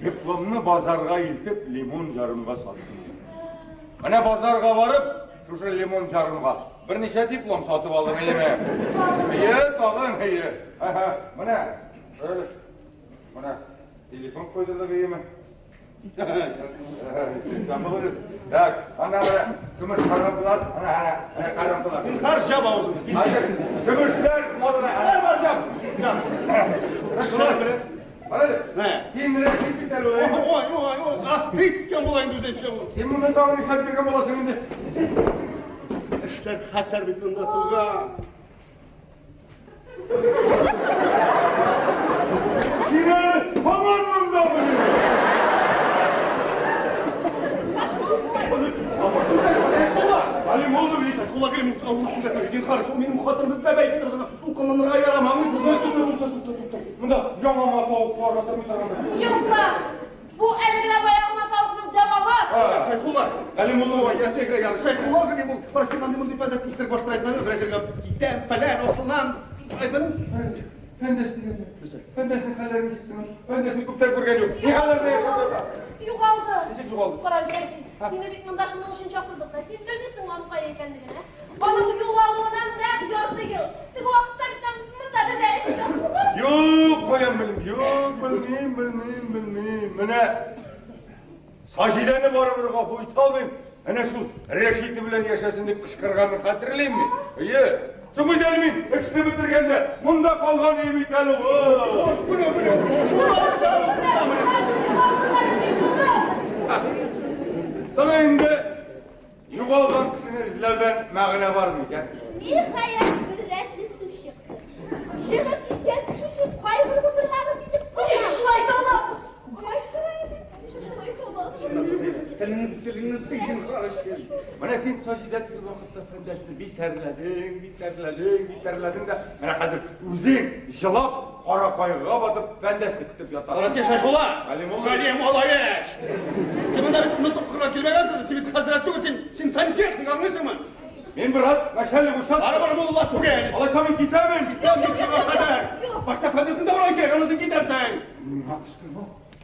Дипломны базарга илтеп, лимон ярымга саттым. Менә базарга барып, шушы лимон ярымга берничә диплом сатып алдым, әйеме? Әйе, тагын, әйе. Аһа, менә, менә телефон куйдылык, әйеме? Исән Так, ана менә көмеш карамтылар, ана, ана, ана карамтылар. Зинһар, җап авызыңны. Хәзер көмешләр модада. Бар, бар, җап. Җап. Рәшит белән. Ара, Нә? син Рәшит бит әле, Ой, ой. ой, ой, ой, астрит иткән була инде үзенчә ул. Син моны тагын нишләп йөргән буласың инде? Эшләр хәтәр бит монда, туган. Син әле һаман монда Пошел вон. Галимуллович, Шәйхулла Галимович, авыр сүз әйтмәгез, зинһар, шул минем хатыныбыз бәбәй китеп узган. Дулкынланырга ярамый, аңлыйсызмы? Монда яңа матавыклар тормый торган. Юк та, бу әле генә баягы матавыкның дәвамы. Шәйхулла, Галимуллович, я сиңа ярый. Шәйхулла Галимул, бара син андый мондый фәндәс исерек баштан әйтмәдеңме? Берәр җиргә китәм, фәлән, асылынам. Әйтмәдең? Фәндәс дигәндә. Фәндәснең хәлләре ничек соң? Фәндәсне күптән күргән юк. Ни хәлләрдә яшәп ята? Югалды. Ничек югалды? Кара, Шәйхи, сине бит монда шуның өчен чакырдык та. Син белмисең аның кая икәнлеген, ә? Аның югалуына нәкъ ярты ел. Теге вакытта бит аның монда бергә эш яптыгыз. Юк, каян белим? Юк, белмим, белмим, белмим. Менә Саҗидәне барыбер гафу итә алмыйм. Әнә шул Рәшите белән яшәсен дип кычкырганын хәтерлим мин. Әйе. Соң бит әле мин эшне бетергәндә монда калган идем бит әле. Менә, менә, шунда, шунда, менә. Соң инде югалган кешене эзләүдән мәгънә бармы икән? Ниһаять, бер рәтле сүз чыкты. Чыгып киткән кеше өчен кайгырып утырмагыз инде. Ничек шулай итә ала? Кайттыр әле. Ничек шулай итә ала? Телеңне, телеңне тый, зинһар өчен. Менә син Саҗидә теге вакытта Фәндәсне битәрләдең, битәрләдең, битәрләдең дә, менә хәзер үзең җылап, кара кайгыга батып Фәндәсне көтеп ятасың. Кара син, Шәйхулла! Галимулла. Галимуллович! Син монда бит нотык укырга килмәгәнсең, син бит хәзрәт түгел, син, син сантехник, аңлыйсыңмы? Мин, брат, начальник участка. Барыбер мулла түгел. Алайса мин китәмен. Китәм мин сиңа хәзер. Юк. Башта Фәндәсне табарга кирәк, анысы китәрсең. диярсең. Миңа кычкырма.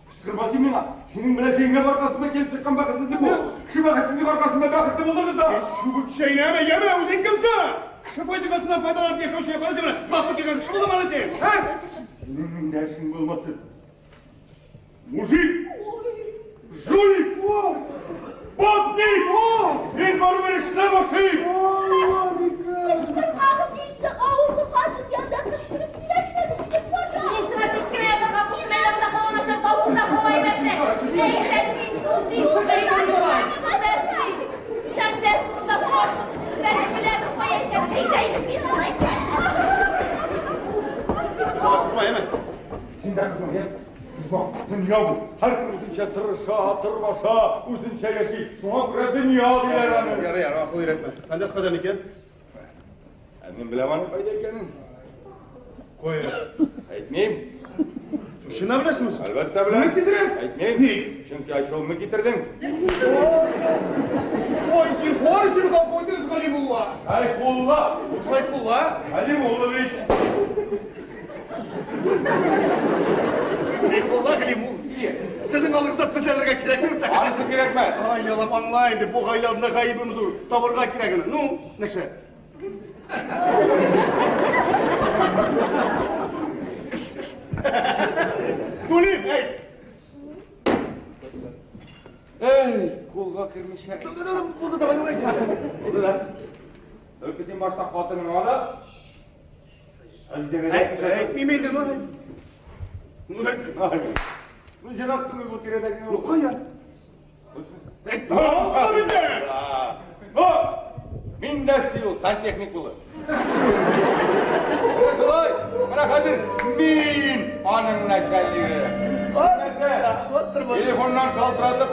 Кычкырма син миңа. Синең белән зәйнәп аркасында килеп чыккан бәхетсезлек бу. Кеше бәхетсезлек аркасында бәхетле булдыгыз да. Чүбек чәйнәмә, яме, үзең кемсең? Кеше фаҗигасыннан файдаланып яшәүче кара син менә. Галстук кигән кеше булдың әле син. Ә? Синең дә эшең булмасын. Мужик! Жулик! Бабник! Мин барыбер эшләп ашыйм! Кычкырмагыз инде, авырлы хатын янында кычкырып сөйләшмәгез, дип пожалуйста. Мин сиңа тик кенә ятарга куштым, әллә монда һава начар, бавырда һава әйбәтме? Әйбәт бит, ул ди, Фәндәс турында сорашып, бәлки беләдер, кая икән, әйдә инде, мин сиңа әйтәм. Кызма, яме. Син дә кызма, я? Кызма, дөнья бу. Һәркем үзенчә тырыша, тырмаша, үзенчә яши. Шуңа күрә дөнья диләр аны. Ярый, ярый, акыл өйрәтмә. Фәндәс кайдан икән? Ә мин беләм аның кайда икәнен. Кая? Әйтмим. Чынлап беләсеңме соң? Әлбәттә беләм. Ник тизрәк? Әйтмим. Ник? Чөнки ачуымны китердең. Ой, зинһар өчен гафу итегез, Галимулла. Шәйхулла! Шәйхулла? Галимуллович! Шәйхулла Галимуллович. Сезнең алдыгызда тезләнергә кирәкме? Анысы кирәкме? Ай, ялап аңла инде, бу гаилә алдында гаебем зур. Табырга кирәк аны. Ну, нәрсә? Түлим, әйт. Эй, кулга кермичә. Булды, давай, давай. Булды да. Только син башта хатыныңа да. Әйт, әйтмим инде, ну, әйт. Ну, әйт. Ну, ерак түгел бу тирәдәге. Ну, кая? Әйт, аңла инде. О! Мин дә эшли ул, сантехник булып. Менә шулай, менә хәзер мин аның начальнигы. Нәрсә? Телефоннан шалтыратып,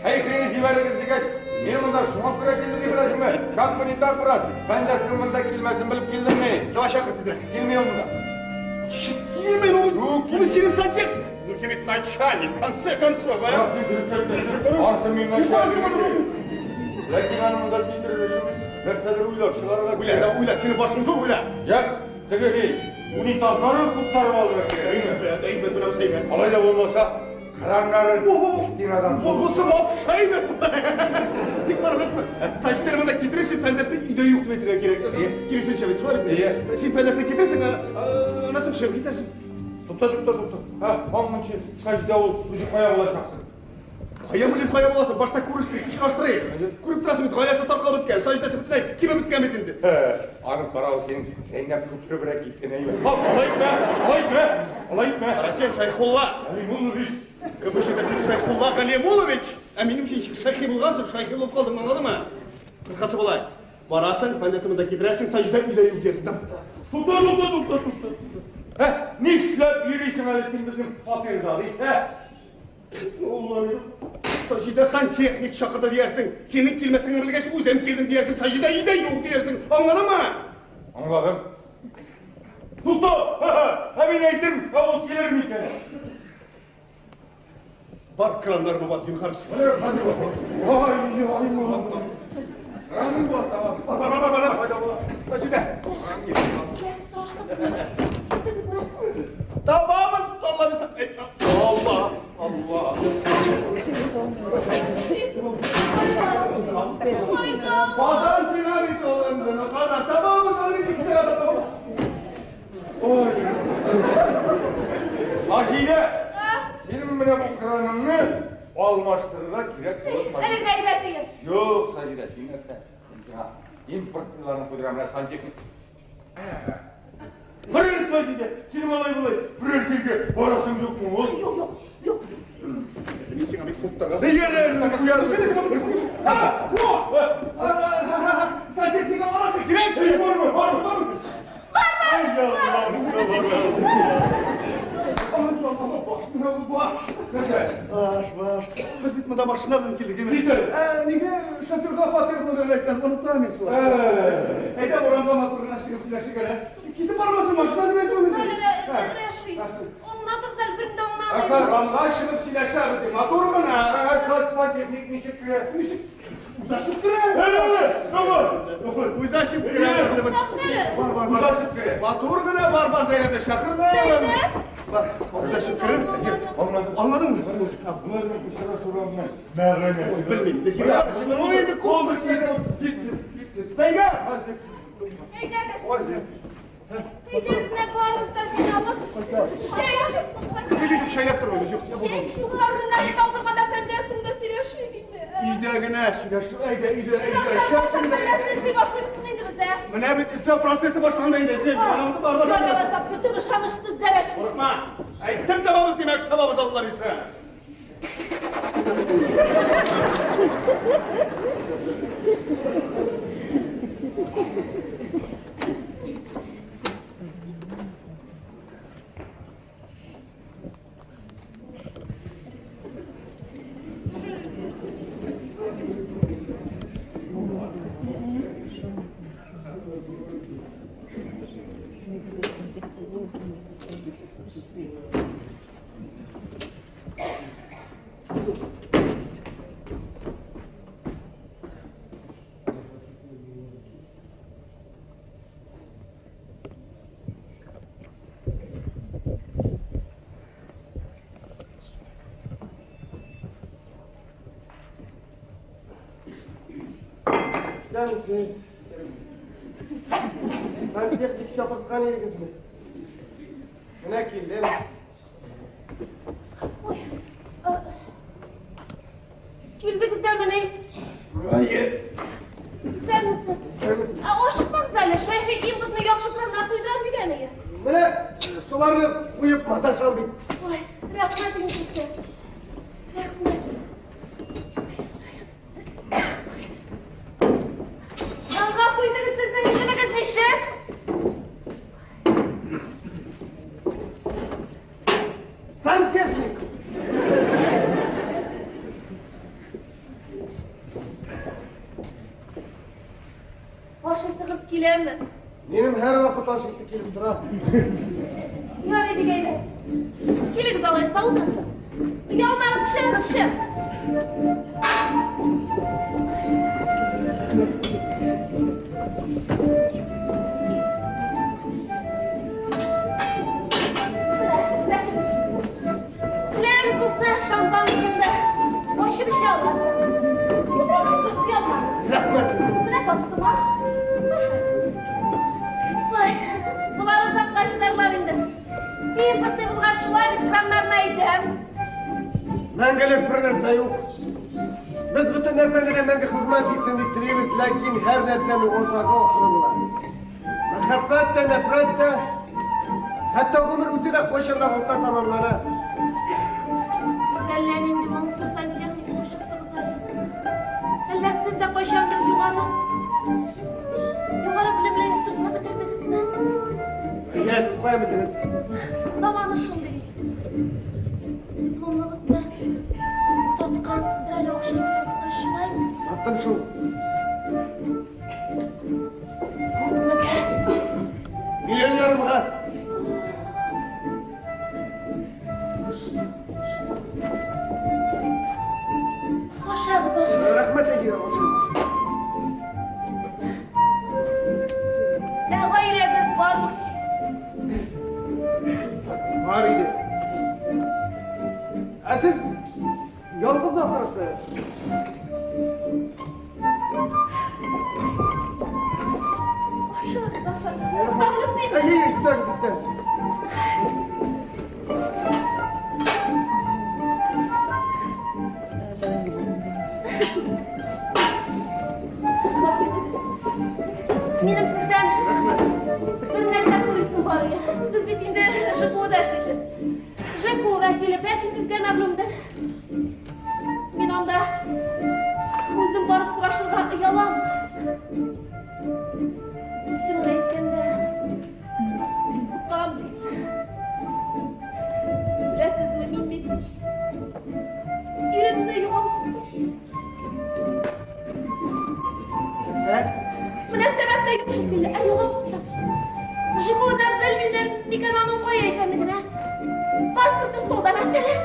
шәйхине җибәрегез дигәч, мин монда шуңа күрә килдем дип беләсеңме? Как бы не так, брат, Фәндәснең монда килмәсен белеп килдем мин. Давай чакыр тизрәк. Килми ул монда. Килми, ну, ну, син сантехник. Ну, син ведь начальник, в конце концов, а? Анысы дөрес әйтәсең. Анысы мин начальник. Ләкин аны монда китерер өчен нәрсәдер уйлап чыгарырга Уйла, да, уйла, синең башың зур, уйла. Я, теге ни, унитазларын куптарып алырга кирәк. Әйбәт, әйбәт, менә әйбәт. Алай да булмаса, краннарын стенадан Бу бусы вообще әйбәт. Тик барасызмы? Саҗидәне монда китерерсең, Фәндәсне өйдә юк дип әйтергә кирәк. Киресенчә бит, шулай бит. Син Фәндәсне китерсең, анасын чыгып китәрсең. Тукта, тукта, тукта. Һа, аңынчы Саҗидә ул үзе кая булачаксың? Кая белеп кая буласың? Башта күрештерик, очраштырыйк. Күреп торасың бит, гаиләсе таркалып беткән, Саҗидәсе бөтенләй кибеп беткән бит инде. Аның каравы синең Зәйнәп күперебрәк киткән әйбәт. Алай итмә, алай итмә, алай итмә. Кара син, Шәйхулла. Галимуллович. Кем өчен син Шәйхулла Галимуллович? Ә минем өчен ничек шәйхи булгансың, шәйхи булып калдың, аңладыңмы? Кыскасы болай. Барасың, Фәндәсне монда китерәсең, Саҗидә өйдә юк диярсең. Тукта, тукта, тукта, тукта. Ә, нишләп йөрисең әле син безнең фатирда, дисә? Аллам, Саҗидә сантехник чакырды диярсең. Синең килмәсеңне белгәч, үзем килдем диярсең. Саҗидә өйдә юк диярсең. Аңладыңмы? Аңладым. Тукта! Ә мин әйтем, ә ул килер микән? Бар краннарны ват, зинһар. Ай, ай, Кранын ват, tamam. Бар, бар, бар, бар, бар. Саҗидә. Сораштыгызмы? Таптыгызмы? Табабыз, Алла бирсә. Алла, Алла. Казан сиңа бит ул инде, ну Казан. Табабыз аны бит ике сәгать табабыз. Ой. Саҗидә, синең менә бу краныңны алмаштырырга кирәк булыр. Әле генә әйбәт иде. Юк, Саҗидә, син нәрсә? Мин сиңа импортларны куйдырам, менә сантехник. Кара Саҗидә, синең алай болай берәр җиргә барасың юкмы ул? Юк, юк, юк. Мин сиңа бит куптырга. Сантехника барасы кирәк. Эй, бармы, бармы? Бармы? Ай, Аллам, Баш, баш. Баш, баш. Без бит монда машина белән килдек, димме? Китер. Нигә шоферга фатир номерын әйткән, онытам мин шулай. Әйдә, урамга матур гына чыгып сөйләшик әле. Китеп бармасын машина дип әйтү инде. Рәшит, аңлатыгыз әле, берни дә аңламыйм. Урамга чыгып сөйләшәбез, матур гына. Сантехник ничек керә? Ничек? Үзашып керә. Үзашып керә. Бар, бар, бар. Матур гына бар, бар, Зәйнәп, чакыр да. Бар, үзашып керә. Аңладыңмы? Белмим. Инде кул Зәйнәп! Әйдәгез. Әйдәгез, менә барыгыз да җыйналып. Чәй эчеп. Юк, чәйләп тормыйбыз, юк. Чәй эчеп арзында җыйналып торганда фәндә өстендә сөйләшик инде. Өйдә генә сөйләшү, әйдә, өйдә, әйдә. Эчәсең дә. Эзли башлыйбыз инде без, ә? Менә бит эзләү процессы башланды инде, эзләү. Бар, бар, бар. Ярабыз, бөтен ышанычсыз дәрәш. Курыкма. Әйттем табабыз, димәк, табабыз, Алла бирсә. Исәнмесез. Сантехник чакырткан идегезме? Менә килдем. Ой, килдегез дә менә. Әйе. Исәнмесез. Исәнмесез. Ашыкмагыз әле, Шәйхи импортны яхшы краннар туйдырам дигән иде. Менә шуларны куеп маташам бит. Ой, рәхмәт инде сезгә. Рәхмәт. Гафу итегез, сезнең исемегез ничек? Сантехник. Ашыйсыгыз киләме? Минем һәрвакыт ашыйсы килеп тора. Ярый, бик әйбәт. Килегез алайса, утырыгыз. Оялмагыз, чыгыгыз, чык. Теләгегез булса, шампанскийны ачып эчә аласыз. Утырыгыз, утырыгыз, оялмагыз. Рәхмәт. Менә тастымал. Ашагыз. Ой, болар озакка чыдарлар инде. Импортный булгач, шулай дип краннарны әйтәм. Мәңгелек бер нәрсә юк. Без бөтен нәрсәне дә мәңге хезмәт итсен дип телибез, ләкин һәр нәрсәнең азагы ахыры була. Мәхәббәт тә, нәфрәт тә, хәтта гомер үзе дә кайчан да булса тәмамлана. Сез әллә нинди моңсу сантехник булып чыктыгыз әле. Әллә сез дә кайчандыр югары белемле институтны бетердегезме? Әйдә, сез кая белдегез? Заманы шундый бит. Дипломныгызны саткансыздыр әле, акча кирәк булгач, шулаймы? Саттым шул. Күпмегә? Миллион ярымга. Ашагыз, ашагыз. Рәхмәт, әйдә, ашыйм. Ә гаиләгез бармы? Бар иде. Ә сез ялгыз ахрысы. Ашагыз, ашагыз. Өстәлне өстим. Әйе, өстәгез, өстәгез. Гафу итегез. Минем сездән бер нәрсә сорыйсым бар иде. Сез бит инде ЖКУда эшлисез. ЖКУ вәкиле, бәлки сезгә мәгълүмдер. Мин анда үзем барып сорашырга оялам. Дөресен генә әйткәндә, куркам. Беләсезме, мин бит иремне югалттым. Нәрсә? Менә сәбәп тә юк шикелле, ә югалттым. ЖКУда белмиләр микән аның кая икәнлеген, ә? Паспорты столда, мәсәлән.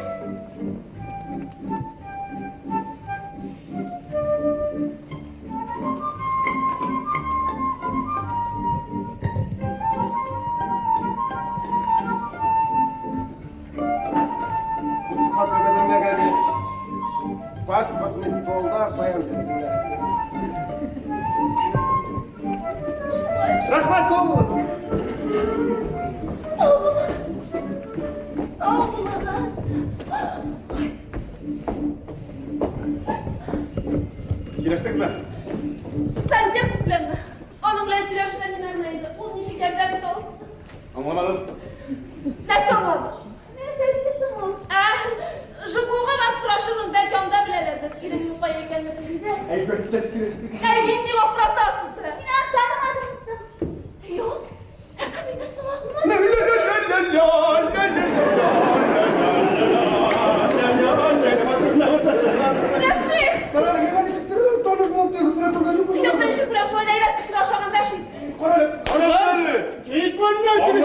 Каян белсеннәр. Рәхмәт, сау булыгыз. Сау булыгыз. Сау булыгыз. Сөйләштегезме? Сантехник беләнме? Аның белән сөйләшүдә ни мәгънә иде? Ул ничек ярдәм итә алсын? Аңламадым. Нәрсә аңладың? Нәрсә диде соң ул? Ә, ЖКУга барып сорашырмын, бәлки анда беләләрдер. Иреңнең кая икәнлеген диде. Әйбәтләп сөйләштек. Әй, нинди аптыратасың син? Син аны танымадыңмы соң? Юк. Ә кем инде соң ул? Рәшит! Кара әле, миңа ничектер таныш булып тоелды, сине күргән юкмы? Юк, беренче күрәм, шулай да әйбәт кешегә охшаган Рәшит. Кара әле. Кара әле. Кит моннан, сине.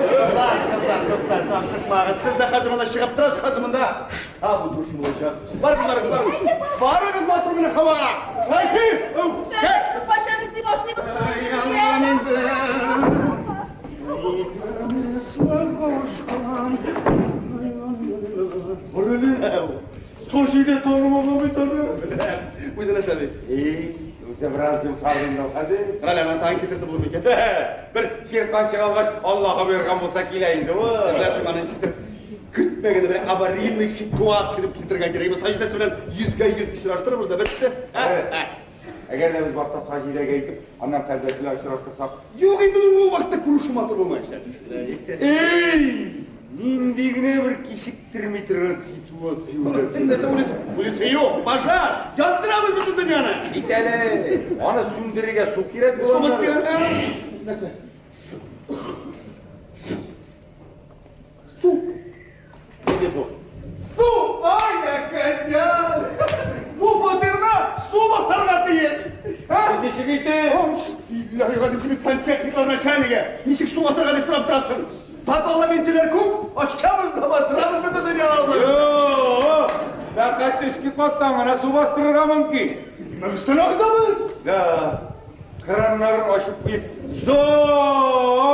Кызлар, кызлар, туктар, ашыкмагыз. Сез дә хәзер монда чыгып торасыз, хәзер монда штаб утырышы булачак. Барыгыз, барыгыз, барыгыз. Барыгыз матур гына һавага. Шәйхи! Фәнис, кайчан эзли башлыйбыз? Сожиде танымаган бит аны. Үзе нәрсә ди? Эй, үзе бераз йомшарды инде ул хәзер. Кара әле, аны тагын китертеп булыр микән? Бер чиркан чыга алгач, Аллаһы боерган булса килә инде ул. Син беләсең, аны ничектер көтмәгәндә бер аварийный ситуация дип китерергә кирәк. Без Саҗидәсе белән йөзгә-йөз очраштырырбыз да бетте. Әгәр дә без башта Саҗидәгә әйтеп, аннан Фәрдәс белән очраштырсак. Юк инде ул вакытта күрешү матур булмаячак. Эй, нинди генә бер кичектерми торган ситуация ул. Нәрсә уйлыйсың? Уйлыйсы юк, пожар! Яндырабыз бөтен дөньяны! Кит әле, аны сүндерергә су кирәк була. Су кирәк. Нәрсә? Су. Нинди су? Су! Ай, әкәҗан! Бу фатирга су басарга тиеш! Ничек итеп? Билләһи газим, син бит сантехниклар начальнигы! Ничек су басарга дип сорап торасың? Патологияләр күп, ачабыз да батырабыз бөтен дөньяны. Юк, фәкать өске каттан гына су бастырырга мөмкин. Димәк, өстән агызабыз. Да, краннарын ачып куеп, зок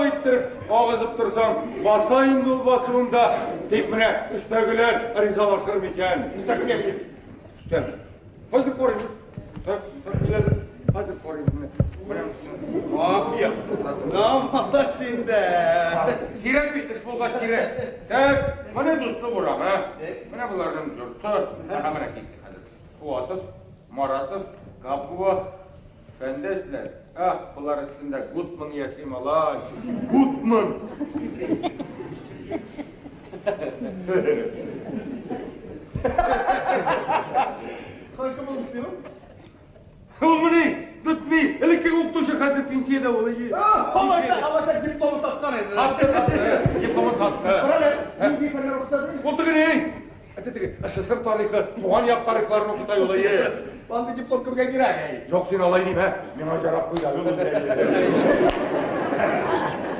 иттереп агызып торсаң, баса инде ул басуында. Тик менә өстәгеләр ризалашыр микән? Өстә кем яши? Өстән. Хәзер карыйбыз. Так, так, киләләр. Хәзер карыйбыз менә. Менә. Ак, намала синдә. Кирәк бит, эш булгач кирәк. Так, менә дуслык урамы. Менә боларның йорты. Ага, менә китте хәзер. Фуатов, Маратов, Гапуа, Фәндәсләр. Ах, болар өстендә Гутман яши, малай. Гутман! Кайсы булып син? Ул менә бетми. Элеккеге укытучы хәзер пенсиядә ул. Алайса, алайса дипломын саткан инде. Сатты, сатты. Дипломын сатты. Кара әле, нинди фәннәр укыта? Ул теге ни? Әтә теге СССР тарихы, туган як тарихларын укыта ул. Андый диплом кемгә кирәк? Юк, син алай димә. Миңа ярап куйды.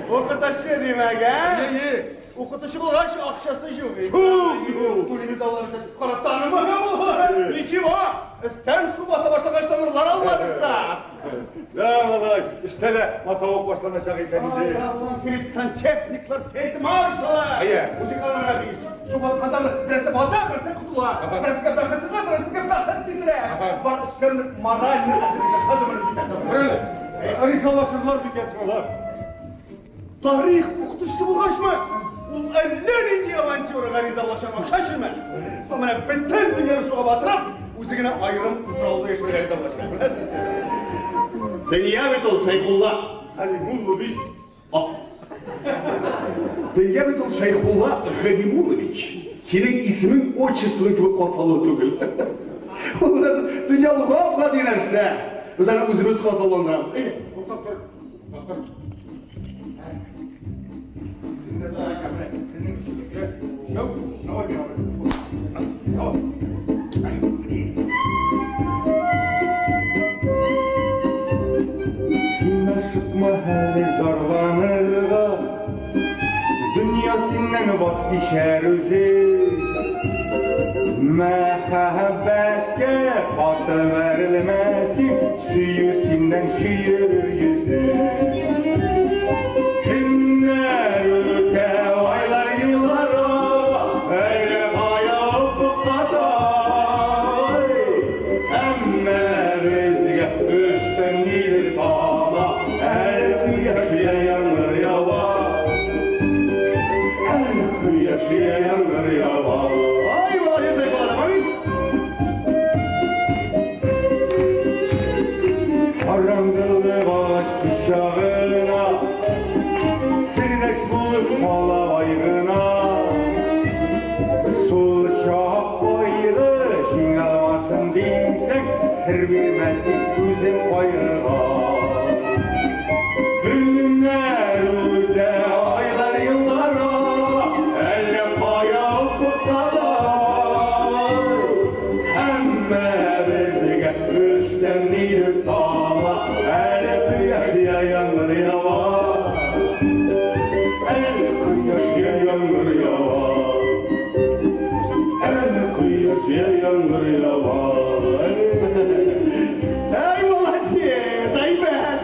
Укытучы димәк, ә? Әйе. Укытучы булгач акчасы юк. Юк, юк. Түлибез Алла бирсә. Кара танымаган булыр. Ничего, өстән су баса башлагач танырлар Алла бирсә. Да, малай, өстә дә матавык башланачак икән инде. Ай, Аллам, син бит сантехниклар фельдмаршалы. Әйе. Үзең танырга тиеш. Су батканда берсе бата, берсе котыла. Берсегә бәхетсезлек, берсегә бәхет китерә. Бар өстән моральный әзерлек хәзер менә җитә. Кара әле, ризалашырлар микән соң алар? Тарих укытучысы булгачмы? Ул әллә нинди авантюрага ризалашыр акча өченме? Бу менә бөтен дөньяны суга батырып, үзе генә аерым утрауда яшәргә ризалаша. Беләсез? Дөнья бит ул Шәйхулла Галимуллович. Дөнья бит ул Шәйхулла Галимуллович. Синең исемең отчествоң кебек катлаулы түгел. Ул дөнья ул гап-гади нәрсә. Без аны үзебез катлауландырабыз. Әйдә, туктап тор. Туктап тор. Сезнең өчегезгә шәү, давай миңа бер. Давай. Син ашыкма әле зарланырга, дөнья синнән ваз кичәр үзе. Мәхәббәткә каты бәрелмә син, сөю синнән чөерер йөзе. Көннәр үтә, айлар, еллар ага, әле кая офыкка таба. үзем кайгыга. Көннәр үтә, айлар, еллар ага, әллә кая офыкталар. Әмма безгә өстән нидер тама, әле кояш я яңгыр ява. Әле кояш я яңгыр ява. Әле кояш я яңгыр ява. Әй, молодец, әйбәт.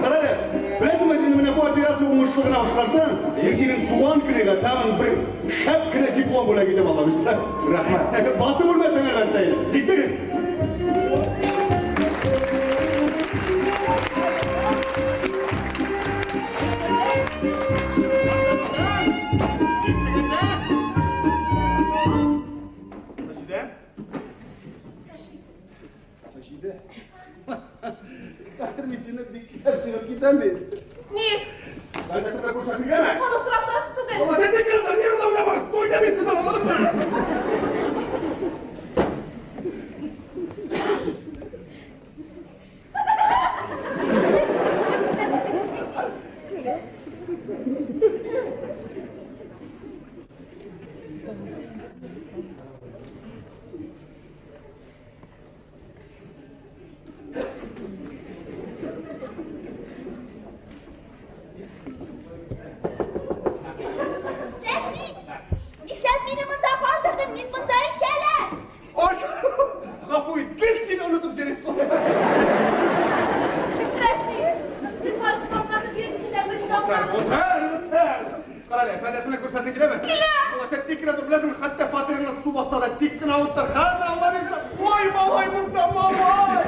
Кара әле, беләсеңме, син менә бу операция уңышлы гына башкарсаң, мин синең туган көнеңә тагын бер шәп кенә диплом бүләк итәм, Алла бирсә. Рәхмәт. Батып үлмәсәң, әлбәттә инде. Киттек. Саҗидә? Рәшит. Саҗидә? Хәзер мин сине бик сөйләп китәм бит. Ник? Сәндә сәбәп күрсәсең киләме? Аны сорап торасы түгел. Алла, син бик кенә нервлар уйнамагыз. Туйда мин сезне аңладыңмы? Рәшит! Нишләп мине монда калдырдың? Мин монда эчәләр! Аш! Гафу ит, гел сине онытып йөрим. Рәшит! Зинһар, шпакларны бирсен дә бер Үтәр, үтәр, үтәр. Кара әле, фәдәсенә күрсәсең киләме? Килә! Алла, син тик кенә тор, беләсеңме, хәтта фатирыңны су басса да тик кенә утыр. Хәзер Алла бирсә, ой, малай монда, малай!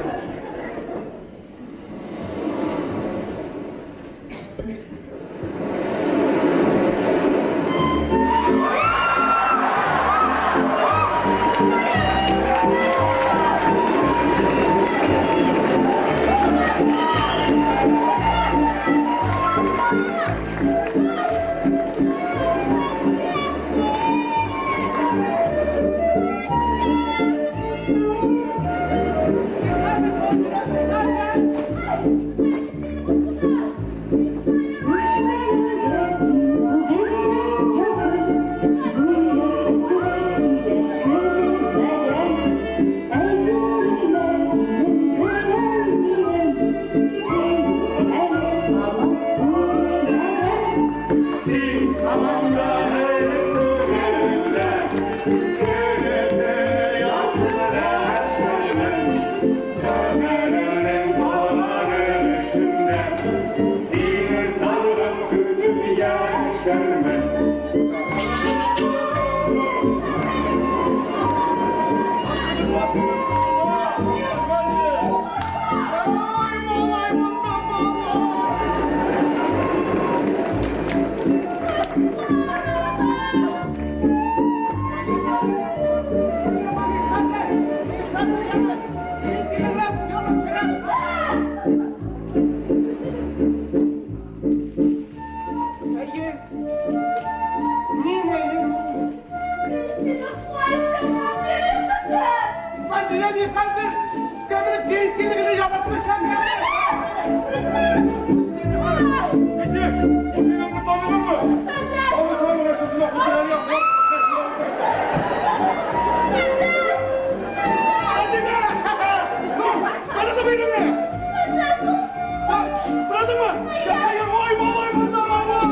Син һаман да әле күңелемдә, көнемне язып яшәрмен. Гомеремнең калган өлешендә сине сагынып көтеп яшәрмен. Ой, малай монда, малай! Әйе. Мин әйе. Сине кайчан бирсен? Хәзер, мин хәзер. Кәмер пенсияне генә яратмышам. Кеше, бу фильмны таныдыңмы? Аны сорау шушында кутырган як. Саҗидә! Ну, таныдыңмы иреңне? Таныдыңмы? Ой, малай монда, малай!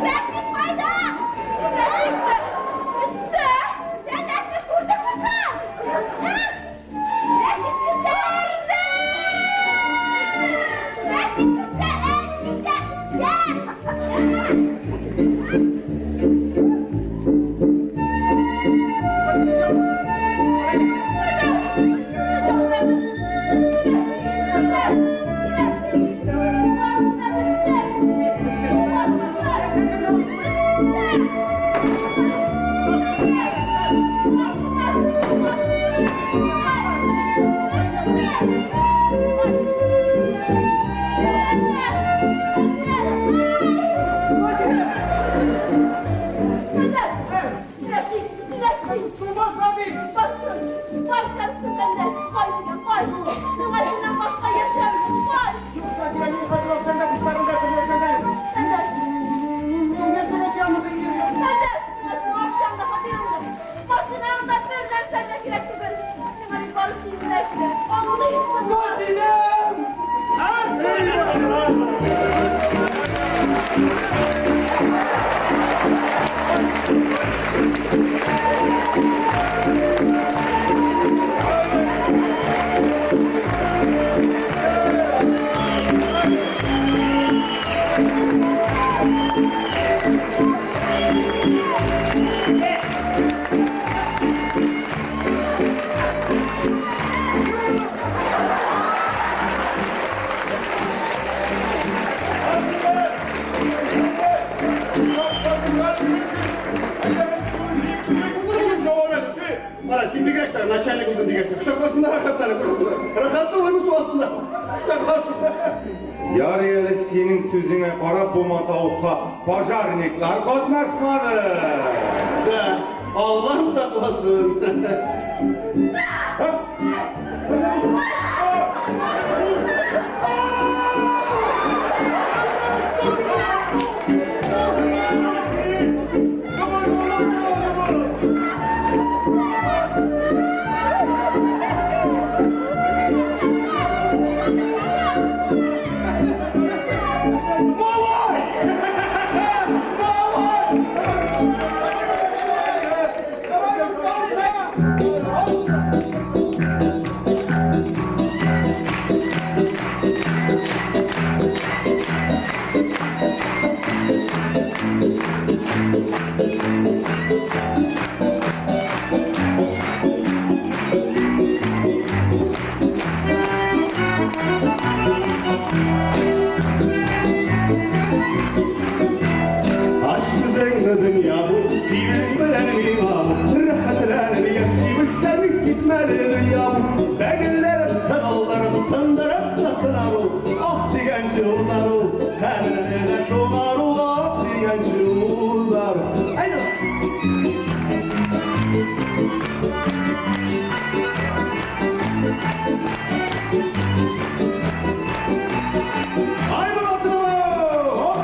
Рәшит кайда? Рәшит! Өстә! Син нәрсә күрдеңме соң? Ә? Рәшит кызы! Рәшит кызы, әлбиттә, өстә! Thank you. бит. Барсын, барсын, Әнәс, кай дигән, кай. Миңа синнән башка яшәү юк, кай. Юк, Саҗидә, мин хәзер акчам да, дусларым да, бернәрсәм дә юк. Әнәс. Мин нәрсәгә янымда йөрим? Әнәс, миңа синең акчаң да, фатирың да, машинаң да, бер нәрсәң дә кирәк түгел. Миңа бит бары син генә кирәк. Аңлыйсыңмы? Саҗидәм! Кара, син бигрәк тә начальник булдың дигәнсең. Кочаклашсыннар рәхәтләнеп, күрәсеңме? Рәхәтле улым су астында. Кочаклашып. Ярый әле синең сүзеңә карап бу матавыкка пожарниклар катнашмады. Да, Аллаһым сакласын. Aşk dünya bu, sivil bilen imamı, rəhatlərim yaşayıb sən isitməli dünya bu. Bəqillərim, sağallarım, sındırıb da sınarı, ah digən yılları, həmrə çoğarı, ah digən yılları. Haydi! Haydi bakalım! Hop!